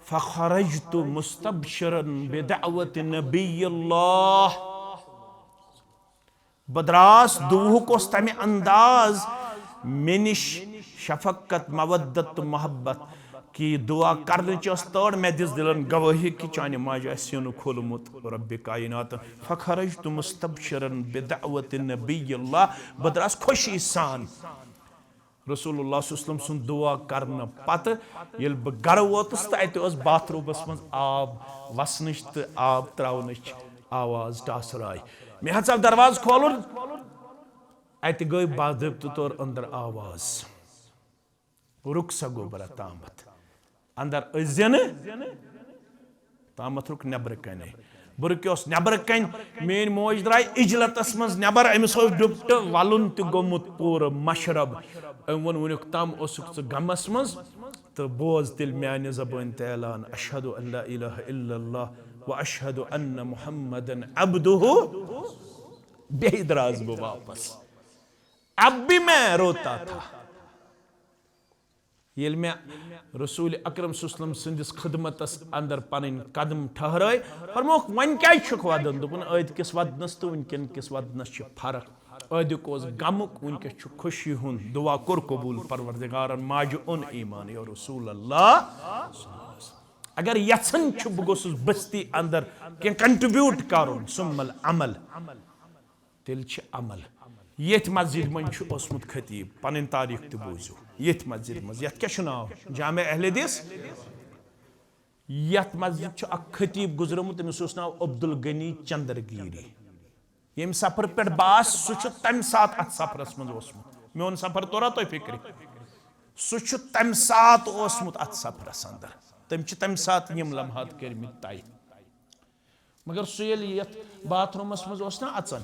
"فخرجت مستبشرا بدعوت نبی اللہ۔" بہٕ دراس، دُعہُک اوس تمہِ انداز، مےٚ نِش شفقت، مودت تہٕ محبت، کہِ دُعا کرنٕچ ٲس تٲر۔ مےٚ دِژ دِلن گوٲہی کہِ چانہِ ماجہِ آسہِ سیُن کھولمُت رب کائناتن۔ فخرجت مستبشرا بدعوت نبی اللہ۔ بہٕ دراس خوشی سان۔ رسول اللہ صلی اللہ علیہ وسلم سُنٛد دُعا کرنہٕ پتہٕ ییٚلہِ بہٕ گرٕ ووتُس تہٕ اَتہِ ٲس باتھ روٗمس منٛز آب وسنٕچ تہٕ آب تراونٕچ آواز ٹاسراے۔ مےٚ ہسا آو دروازٕ کھولُن، اَتہِ گٔے باضٲبطہٕ طور أنٛدر آواز، "رُک سا گوٚبرا تامَتھ، اندر أژۍ زِ نہٕ۔" تامَتھ رُک نٮ۪برٕ کَنے۔ بہٕ رُکیوس نٮ۪برٕ کَنۍ۔ میٛٲنۍ موج درٛاے اِجلتَس منٛز نٮ۪بر۔ أمِس اوس ڈُپٹہٕ وَلُن تہِ گوٚمُت پوٗرٕ مَشرَب۔ أمۍ ووٚن، "وٕنیُک تام اوسُکھ ژٕ غمَس منٛز، تہٕ بوز تیٚلہِ میٛانہِ زبٲنۍ تہٕ اعلان، اشہد ان لا الہ الا اللہ و اشہد ان محمدن عبدہ۔" بیٚیہِ درٛاس بہٕ واپس۔ اب بھی میں روتا تھا۔ ییٚلہِ مےٚ رسول اکرم صلی اللہ علیہ وسلم سٕنٛدِس خدمتس اندر پنٕنۍ قدم ٹھہرٲے، فرموکھ، "وۄنۍ کیٛازِ چھُکھ ودان؟" دوٚپُن، "ٲدۍ کِس ودنس تہٕ وٕنکیٚن کِس ودنس چھِ فرق۔ ٲدیُک اوس غمُک، وٕنکیٚس چھُ خوشی ہُنٛد۔" دُعا کوٚر قبول پروردگارن، ماجہِ اوٚن ایمان، یا رسول اللہ۔ اگر یژھان چھُ بہٕ گوٚژھُس بستی اندر کینٛہہ contribute کرُن، ثم العمل۔ تیٚلہِ چھِ عمل۔ ییٚتھۍ مسجدِ منٛز چھُ اوسمُت خطیب، پنٕنۍ تاریخ تہِ بوٗزِو۔ ییٚتھۍ مسجدِ منٛز، یتھ کیٛاہ چھُ ناو؟ جامع اہل حدیث۔ یتھ مسجد چھُ اکھ خطیب گُزریومُت، تٔمِس اوس ناو عبدالغنی چندرگیری۔ ییٚمہِ سفرٕ پٮ۪ٹھ بہٕ آس، سُہ چھُ تمہِ ساتہٕ اتھ سفرس منٛز اوسمُت۔ میون سفر تورا تۄہہِ فکرِ؟ سُہ چھُ تمہِ ساتہٕ اوسمُت اتھ سفرس اندر۔ تٔمۍ چھِ تمہِ ساتہٕ یِم لمحات کٔرمٕتۍ طے۔ مگر سُہ ییٚلہِ یتھ باتھ روٗمس منٛز اوس نا اژان،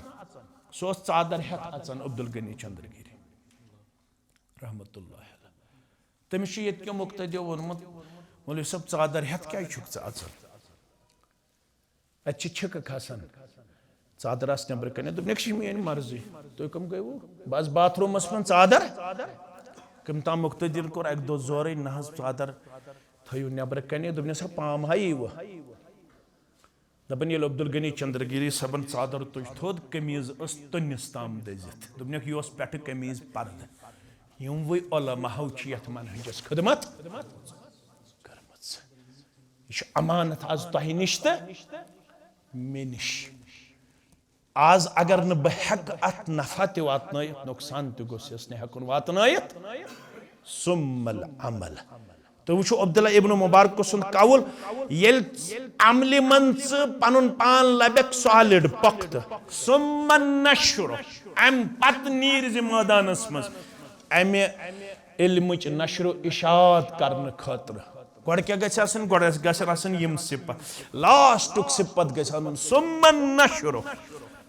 سُہ اوس ژادر ہٮ۪تھ اژان، عبدالغنی چندرگیری رحمتہ اللہ علیہ۔ تٔمِس چھُ ییٚتہِ کیو مُقتدیو ووٚنمُت، "مولوی صٲب، ژادر ہٮ۪تھ کیٛازِ چھُکھ ژٕ اژان؟ اتہِ چھِ چھِکہٕ کھسان۔" ژادر آسہٕ نٮ۪برٕ کنہِ۔ دوٚپنکھ، "یہِ چھِ میٲنۍ مرضی، تُہۍ کٕم گٔیوٕ؟ بہٕ آسہٕ باتھ روٗمس منٛز، ژادر۔" کٔمۍ تام مُقتدین کوٚر اکہِ دۄہ زورٕے، "نہ حظ، ژادر تھٲیِو نٮ۪برٕ کنہِ۔" دوٚپنس، "ہا، پام ہا یی وۄنۍ۔" دپان، ییٚلہِ عبدالغنی چندرگیری صٲبن ژادر تُج تھوٚد، قمیٖض ٲس تٔنِس تام دٔزِتھ۔ دوٚپنکھ، یہِ اوس پٮ۪ٹھٕ قمیٖض پردٕ۔ یِموٕے علماہو چھِ یتھ منہجس خدمت کٔرمٕژ۔ یہِ چھُ امانت از تۄہہِ نِش تہٕ مےٚ نِش۔ از اگر نہٕ بہٕ ہٮ۪کہٕ اتھ نفع تہِ واتنٲیِتھ، نۄقصان تہِ گوٚژھ یَس نہٕ ہٮ۪کُن واتنٲیِتھ۔ ثم العمل۔ تُہۍ وٕچھِو عبداللہ ابن مبارک سُنٛد قول، ییٚلہِ عملہِ منٛز ژٕ پنُن پان لبکھ solid پۄختہٕ، ثم النشر، امہِ پتہٕ نیرِ زِ مٲدانس منٛز امہِ علمٕچ نشر و اشاعت کرنہٕ خٲطرٕ۔ گۄڈٕ کیٛاہ گژھِ آسٕنۍ؟ گۄڈٕ گژھِ آسٕنۍ یِم صفت۔ لاسٹُک صفت گژھِ آسُن ثم النشر۔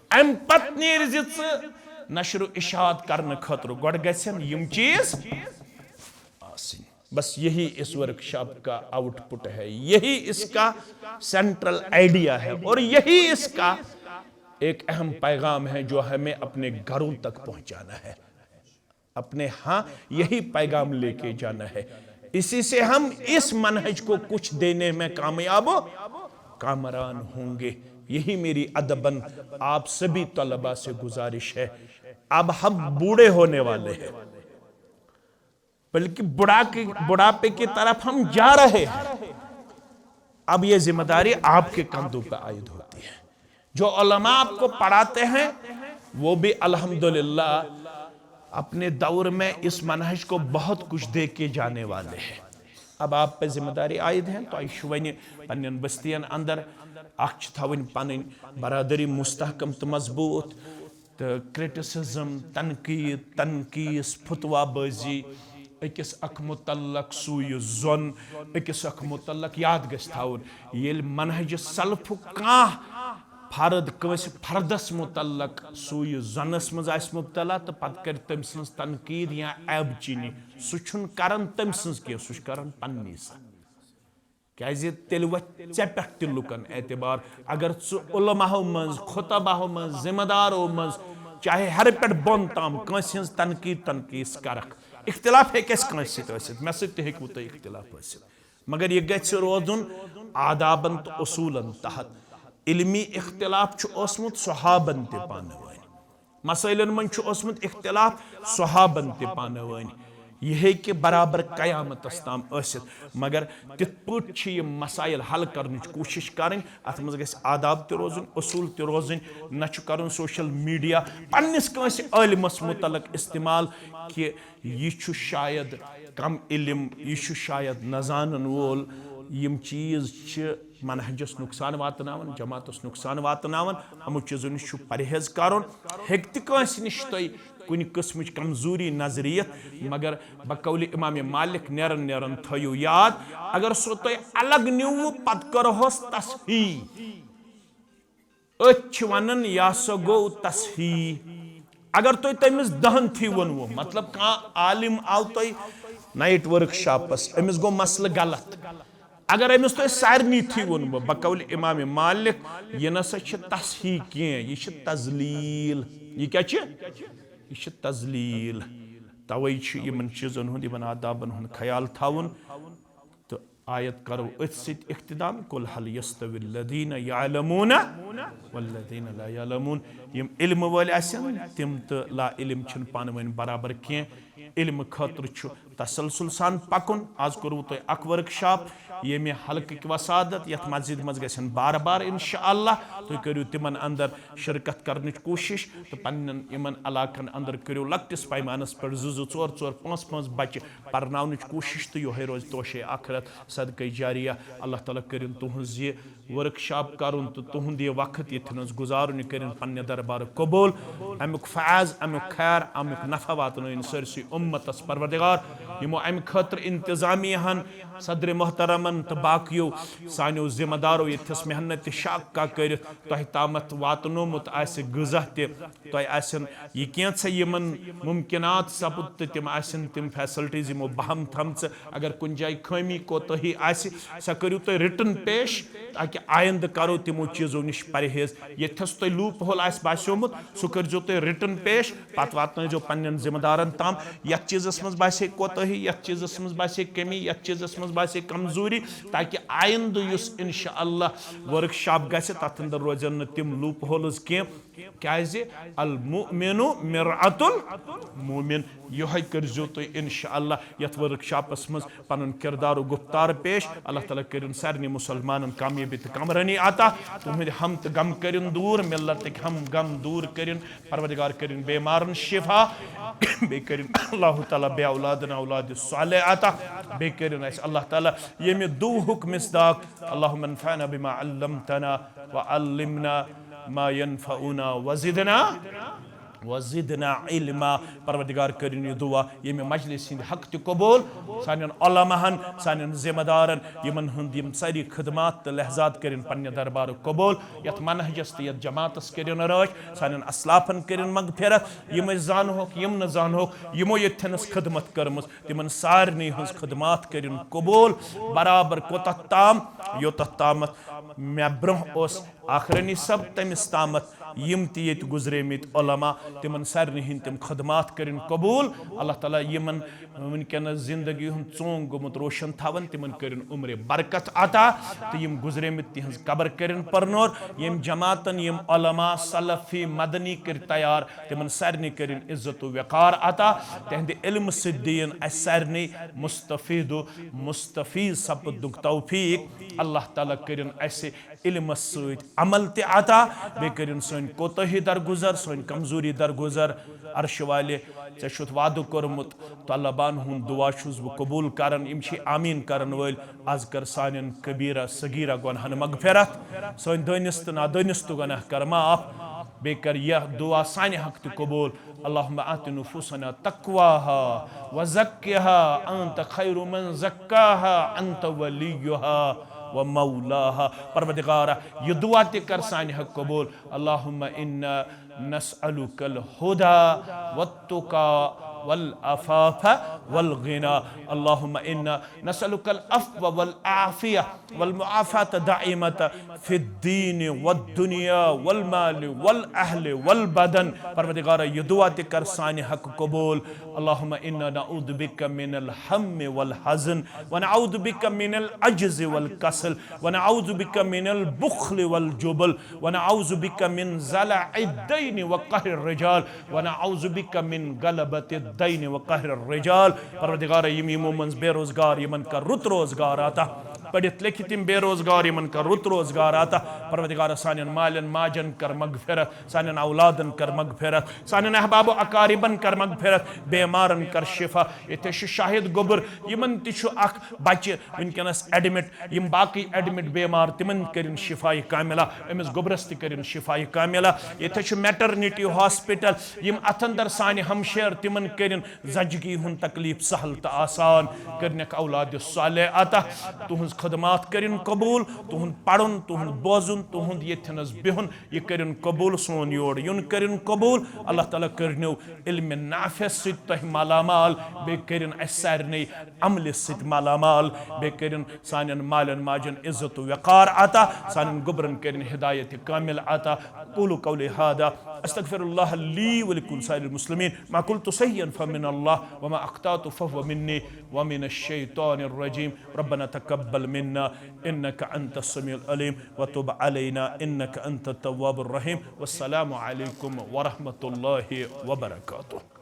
امہِ پتہٕ نیرِ زِ ژٕ نشر و اشاعت کرنہٕ خٲطرٕ۔ گۄڈٕ گژھن یِم چیٖز آسٕنۍ۔ بس یہی اس ورکشاپ کا آؤٹ پٹ ہے، یہی اس کا سینٹرل آئیڈیا ہے اور یہی اس کا ایک اہم پیغام ہے جو ہمیں اپنے گھروں تک پہنچانا ہے۔ اپنے ہاں یہی پیغام لے کے جانا ہے۔ اسی سے ہم اس منہج کو کچھ دینے میں کامیاب و کامران ہوں گے۔ یہی میری ادباً آپ سبھی طلباء سے گزارش ہے۔ اب ہم بوڑھے ہونے والے ہیں، بلکہ بڑھا کے، بڑھاپے کی طرف ہم جا رہے ہیں۔ اب یہ ذمہ داری آپ کے کندھوں پہ عائد ہوتی ہے۔ جو علماء آپ کو پڑھاتے ہیں، وہ بھی الحمدللہ اپنے دور میں اس منہج کو بہت کچھ دے کے جانے والے ہیں۔ اب آپ پہ ذمہ داری عائد ہیں، تۄہہِ چھُ وۄنۍ پننٮ۪ن بستین اندر اکھ چھِ تھاوٕنۍ پنٕنۍ برادری مستحکم تہٕ مضبوط، تہٕ کرٹیسزم، تنقید، تنقیص، فتویٰ بازی، أکِس اکھ متعلق سوٗیہِ زۄن، أکِس اکھ متعلق یاد گژھِ تھاوُن۔ ییٚلہِ منہج سلفُک کانٛہہ فرد کٲنٛسہِ فردس متعلق سوٗیہِ زۄنس منٛز آسہِ مبتلا تہٕ پتہٕ کرِ تٔمۍ سٕنٛز تنقید یا عیب چینی، سُہ چھُنہٕ کران تٔمۍ سٕنٛز کینٛہہ، سُہ چھُ کران پننی سا۔ کیازِ تیٚلہِ وۄتھِ ژےٚ پٮ۪ٹھ تہِ لُکن اعتبار۔ اگر ژٕ علماہو منٛز، خطباہو منٛز، ذمہ دارو منٛز، چاہے ہر پٮ۪ٹھ بۄن تام کٲنٛسہِ ہٕنٛز تنقید تنقیٖص کرکھ، اختلاف ہیٚکہِ اَسہِ کٲنٛسہِ سۭتۍ ٲسِتھ، مےٚ سۭتۍ تہِ ہیٚکِوٕ تۄہہِ اختلاف ٲسِتھ، مگر یہِ گژھِ روزُن آدابن تہٕ اصوٗلن تحت۔ علمی اختلاف چھُ اوسمُت صحابن تہِ پانہٕ ؤنۍ۔ مسائلن منٛز چھُ اوسمُت اختلاف صحابن تہِ پانہٕ ؤنۍ۔ یہِ ہیٚکہِ برابر قیامتس تام ٲسِتھ، مگر تِتھ پٲٹھۍ چھِ یِم مسائل حل کرنٕچ کوٗشش کرٕنۍ۔ اتھ منٛز گژھِ آداب تہِ روزُن، اصوٗل تہِ روزٕنۍ۔ نہ چھُ کرُن social media پننِس کٲنٛسہِ عٲلمس متعلق استعمال کہِ یہِ چھُ شاید کم علم، یہِ چھُ شاید نہ زانن وول۔ یِم چیٖز چھِ منہجس نقصان واتناوان، جماعتس نقصان واتناوان۔ یِمو چیٖزو نِش چھُ پرہیز کرُن۔ ہیٚکہِ تہِ کٲنٛسہِ نِش تۄہہِ کُنہِ قٕسمٕچ کمزوری نظر یِتھ، مگر بقول امام مالک نیران نیران تھٲیِو یاد، اگر سُہ تۄہہِ الگ نیوٗوٕ، پتہٕ کرہوس تصحیح۔ أتھۍ چھِ ونان، یہِ ہسا گوٚو تصحیح۔ اگر تۄہہِ تٔمِس دہن تھی ووٚنوٕ، مطلب، کانٛہہ عالم آو تۄہہِ نایٹ ورک شاپس، أمِس گوٚو مسلہٕ غلط، اگر أمِس تۄہہِ سارنٕے تھی ووٚنوٕ، بقول امام مالک، یہِ نسا چھِ تصحیح کینٛہہ، یہِ چھِ تذلیل۔ یہِ کیٛاہ چھِ؟ یہِ چھِ تذلیل۔ توے چھُ یِمن چیٖزن ہُنٛد، یِمن آدابن ہُنٛد خیال تھاوُن۔ تہٕ آیت کرو أتھۍ سۭتۍ اختتام، "قل هل يستوي الذين يعلمون والذين لا يعلمون"۔ یِم علم وٲلۍ آسن، تِم تہٕ لا علم چھِنہٕ پانہٕ ؤنۍ برابر کینٛہہ۔ علم خٲطرٕ چھُ تسلسل سان پکُن۔ آز کوٚروٕ تۄہہِ اکھ ورک شاپ، ییٚمہِ حلقٕکۍ وسادت یتھ مسجد منٛز گژھن بار بار انشاءاللہ۔ تُہۍ کٔرِو تِمن اندر شرکت کرنٕچ کوٗشش تہٕ پننٮ۪ن یِمن علاقن اندر کٔرِو لۄکٹِس پیمانس پٮ۪ٹھ زٕ زٕ، ژور ژور، پانٛژھ پانٛژھ بچہِ پرناونٕچ کوٗشش، تہٕ یِہوٚے روزِ توشے آخرت، صدقے جاریہ۔ اللہ تعالیٰ کٔرِن تُہنٛز یہِ ورک شاپ کرُن تہٕ تُہُنٛد یہِ وقت ییٚتھٮ۪ن حظ گُزارُن، یہِ کٔرِن پننہِ دربارٕ قبول۔ امیُک فیض، امیُک خیر، امیُک نفع واتنٲیِن سٲرسٕے اُمتس پروردگار۔ یِمو امہِ خٲطرٕ انتظامیہ ہن، صدر محترمن تہٕ باقیو سانیو ذمہ دارو ییٚتھس محنت تہٕ شاکہ کٔرِتھ تۄہہِ تامتھ واتنومُت آسہِ غذا تہِ، تۄہہِ آسن یہِ کینٛژھا یِمن ممکنات سپُد تہٕ تِم آسن تِم facilities یِمو بہم تھمژٕ۔ اگر کُنہِ جایہِ خٲمی کوتٲہی آسہِ، سۄ کٔرِو تُہۍ written پیش، تاکہِ آیندٕ کرو تِمو چیٖزو نِش پرہیز۔ ییٚتھس تۄہہِ loop hole آسہِ باسیومُت، سُہ کٔرزیو تُہۍ written پیش، پتہٕ واتنٲیزیو پننٮ۪ن ذمہ دارن تام۔ یتھ چیٖزس منٛز باسے کوتٲہی، یتھ چیٖزس منٛز باسے کمی، یتھ چیٖزس منٛز باسے کمزوری، تاکہِ آیندٕ یُس انشاءاللہ ورک شاپ گژھِ، تتھ اندر روزن نہٕ تِم loop holes کینٛہہ۔ کیازِ؟ المؤمن مرآة المؤمن۔ یِہوٚے کٔرزیو تُہۍ انشاءاللہ یتھ ورک شاپس منٛز پنُن کردار و گفتار پیش۔ اللہ تعالیٰ کٔرِن سارنٕے مسلمانن کامیٲبی تہٕ کامرٲنی عطا۔ تُہنٛدِ ہم تہٕ غم کٔرِن دوٗر، ملتٕکۍ ہم غم دوٗر کٔرِن۔ پروردگار کٔرِن بیمارن شفا۔ بیٚیہِ کٔرِن اللہ تعالیٰ بے اولادن اولاد صالح عطا۔ بیٚیہِ کٔرِن اسہِ اللہ تعالیٰ ییٚمہِ دُعہُک مصداق، اللهم انفعنا بما علمتنا وعلمنا ما ينفعنا وزدنا وزدنا علما۔ پروردگار کٔرِن یہِ دُعا ییٚمہِ مجلس ہٕنٛدِ حق تہِ قبول، سانٮ۪ن علماہن، سانٮ۪ن ذمہ دارن، یِمن ہُنٛد یِم سٲری خدمات تہٕ لحظات کٔرِن پننہِ دربارُک قبول۔ یتھ منہجس تہٕ یتھ جماعتس کٔرِن رٲچھ، سانٮ۪ن اسلافن کٔرِن مغفرت، یِم أسۍ زانہوکھ، یِم نہٕ زانہوکھ، یِمو ییٚتھٮ۪نس خدمت کٔرمٕژ، تِمن سارنٕے ہٕنٛز خدمات کٔرِن قبول۔ برابر کوٚتتھ تام؟ یوٚتتھ تامتھ مےٚ برونٛہہ اوس آخرنی صٲب، تٔمِس تامَتھ یِم تہِ ییٚتہِ گُزریمٕتۍ علماء، تِمَن سارنٕے ہِنٛدۍ تِم خدمات کٔرِن قبوٗل۔ اللہ تعالیٰ یِمَن وٕنکیٚنَس زِندگی ہُنٛد ژونٛگ گوٚمُت روشَن تھاوَن، تِمَن کٔرِن عمرِ برکت عطا، تہٕ یِم گُزریمٕتۍ تِہٕنٛز قبر کٔرِن پرنور۔ یِم جماعتَن، یِم علماء سلفی مدنی کٔرۍ تیار، تِمَن سارنٕے کٔرِن عزت و وقار عطا۔ تِہنٛدِ علمہٕ سۭتۍ دِیِن اَسہِ سارنٕے مستفید و مستفیض سپدنُک توفیق۔ اللہ تعالیٰ کٔرِن اَسہِ علمس سۭتۍ عمل تہِ عطا، بیٚیہِ کٔرِن سٲنۍ کوتٲہی درگُزر، سٲنۍ کمزوری درگُزر۔ عرشہِ والہِ، ژےٚ چھُتھ وعدٕ کوٚرمُت، طلبان ہُنٛد دُعا چھُس بہٕ قبوٗل کران، یِم چھِ آمیٖن کرن وٲلۍ۔ از کر سانٮ۪ن کبیرہ صغیرہ گۄنہن مغفرت، سٲنۍ دٲنِستہٕ نادٲنِستہٕ گۄناہ کر معاف، بیٚیہِ کر یہِ دُعا سانہِ حق تہِ قبوٗل۔ اللهم آت نفوسنا تقواها وزكها أنت خير من زكاها أنت وليها ومولاها۔ پروردگارا، یہِ دُعا تہِ کر سانہِ حق قبوٗل۔ اللهم إنا نسألك الهدى والتقى والعفاف والغنى۔ اللهم إنا نسألك العفو والعافية والمعافاة الدائمة في الدين والدنيا والمال والأهل والبدن۔ پروردگارا، یہِ دُعا تہِ کر سانہِ حق قبوٗل۔ اللهم إنا نعوذ بك من الهم والحزن، ونعوذ بك من العجز والكسل، ونعوذ بك من البخل والجبن، ونعوذ بك من ضلع الدين وقهر الرجال، ونعوذ بك من غلبة الدين وقهر الرجال۔ پروردگارا، یِم یِمو منٛز بے روزگار، یِمن کر رُت روزگار عطا۔ پٔرِتھ لیکھِتھ یِم بے روزگار، یِمن کر رُت روزگار عطا۔ پروردگارا، سانٮ۪ن مالٮ۪ن ماجن کر مغفرت، سانٮ۪ن اولادن کر مغفرت، سانٮ۪ن احباب و اقاربن کر مغفرت، بیمارن کر شفا۔ ییٚتہِ چھُ شاہد گوٚبُر، یِمن تہِ چھُ اکھ بچہِ وٕنکیٚنس ایڈمٹ، یِم باقٕے ایڈمٹ بیمار، تِمن کٔرِن شفایہِ کاملہ، أمِس گوٚبرس تہِ کٔرِن شفایہِ کاملہ۔ ییٚتہِ چھُ میٹرنٹی ہاسپٹل، یِم اتھ اندر سانہِ ہمشیر، تِمن کٔرِن زچگی ہُنٛد تکلیف سہل تہٕ آسان، کٔرنکھ اولاد صالح عطا، تُہنٛز خدمات کٔرِن قبوٗل، تُہُنٛد پرُن، تُہُنٛد بوزُن، تُہُنٛد ییٚتھٮ۪نس بِہُن، یہِ کٔرِن قبوٗل، سون یور یُن کٔرِن قبوٗل۔ اللہ تعالیٰ کٔرنو علمِ نافع سۭتۍ تۄہہِ مالامال، بیٚیہِ کٔرِن اَسہِ سارنٕے عملہِ سۭتۍ مالامال، بیٚیہِ کٔرِن سانٮ۪ن مالٮ۪ن ماجٮ۪ن عزت و وقار عطا، سانٮ۪ن گوٚبرن کٔرِن ہدایت کامل عطا۔ أقول قولي هذا، أستغفر الله لي ولكم سائر المسلمين، ما قلت صحيحا فمن الله، وما أخطأت فهو مني ومن الشيطان الرجيم۔ ربنا تقبل منا إنك أنت السميع العليم، وتب علينا إنك أنت التواب الرحيم۔ والسلام عليكم ورحمة الله وبركاته۔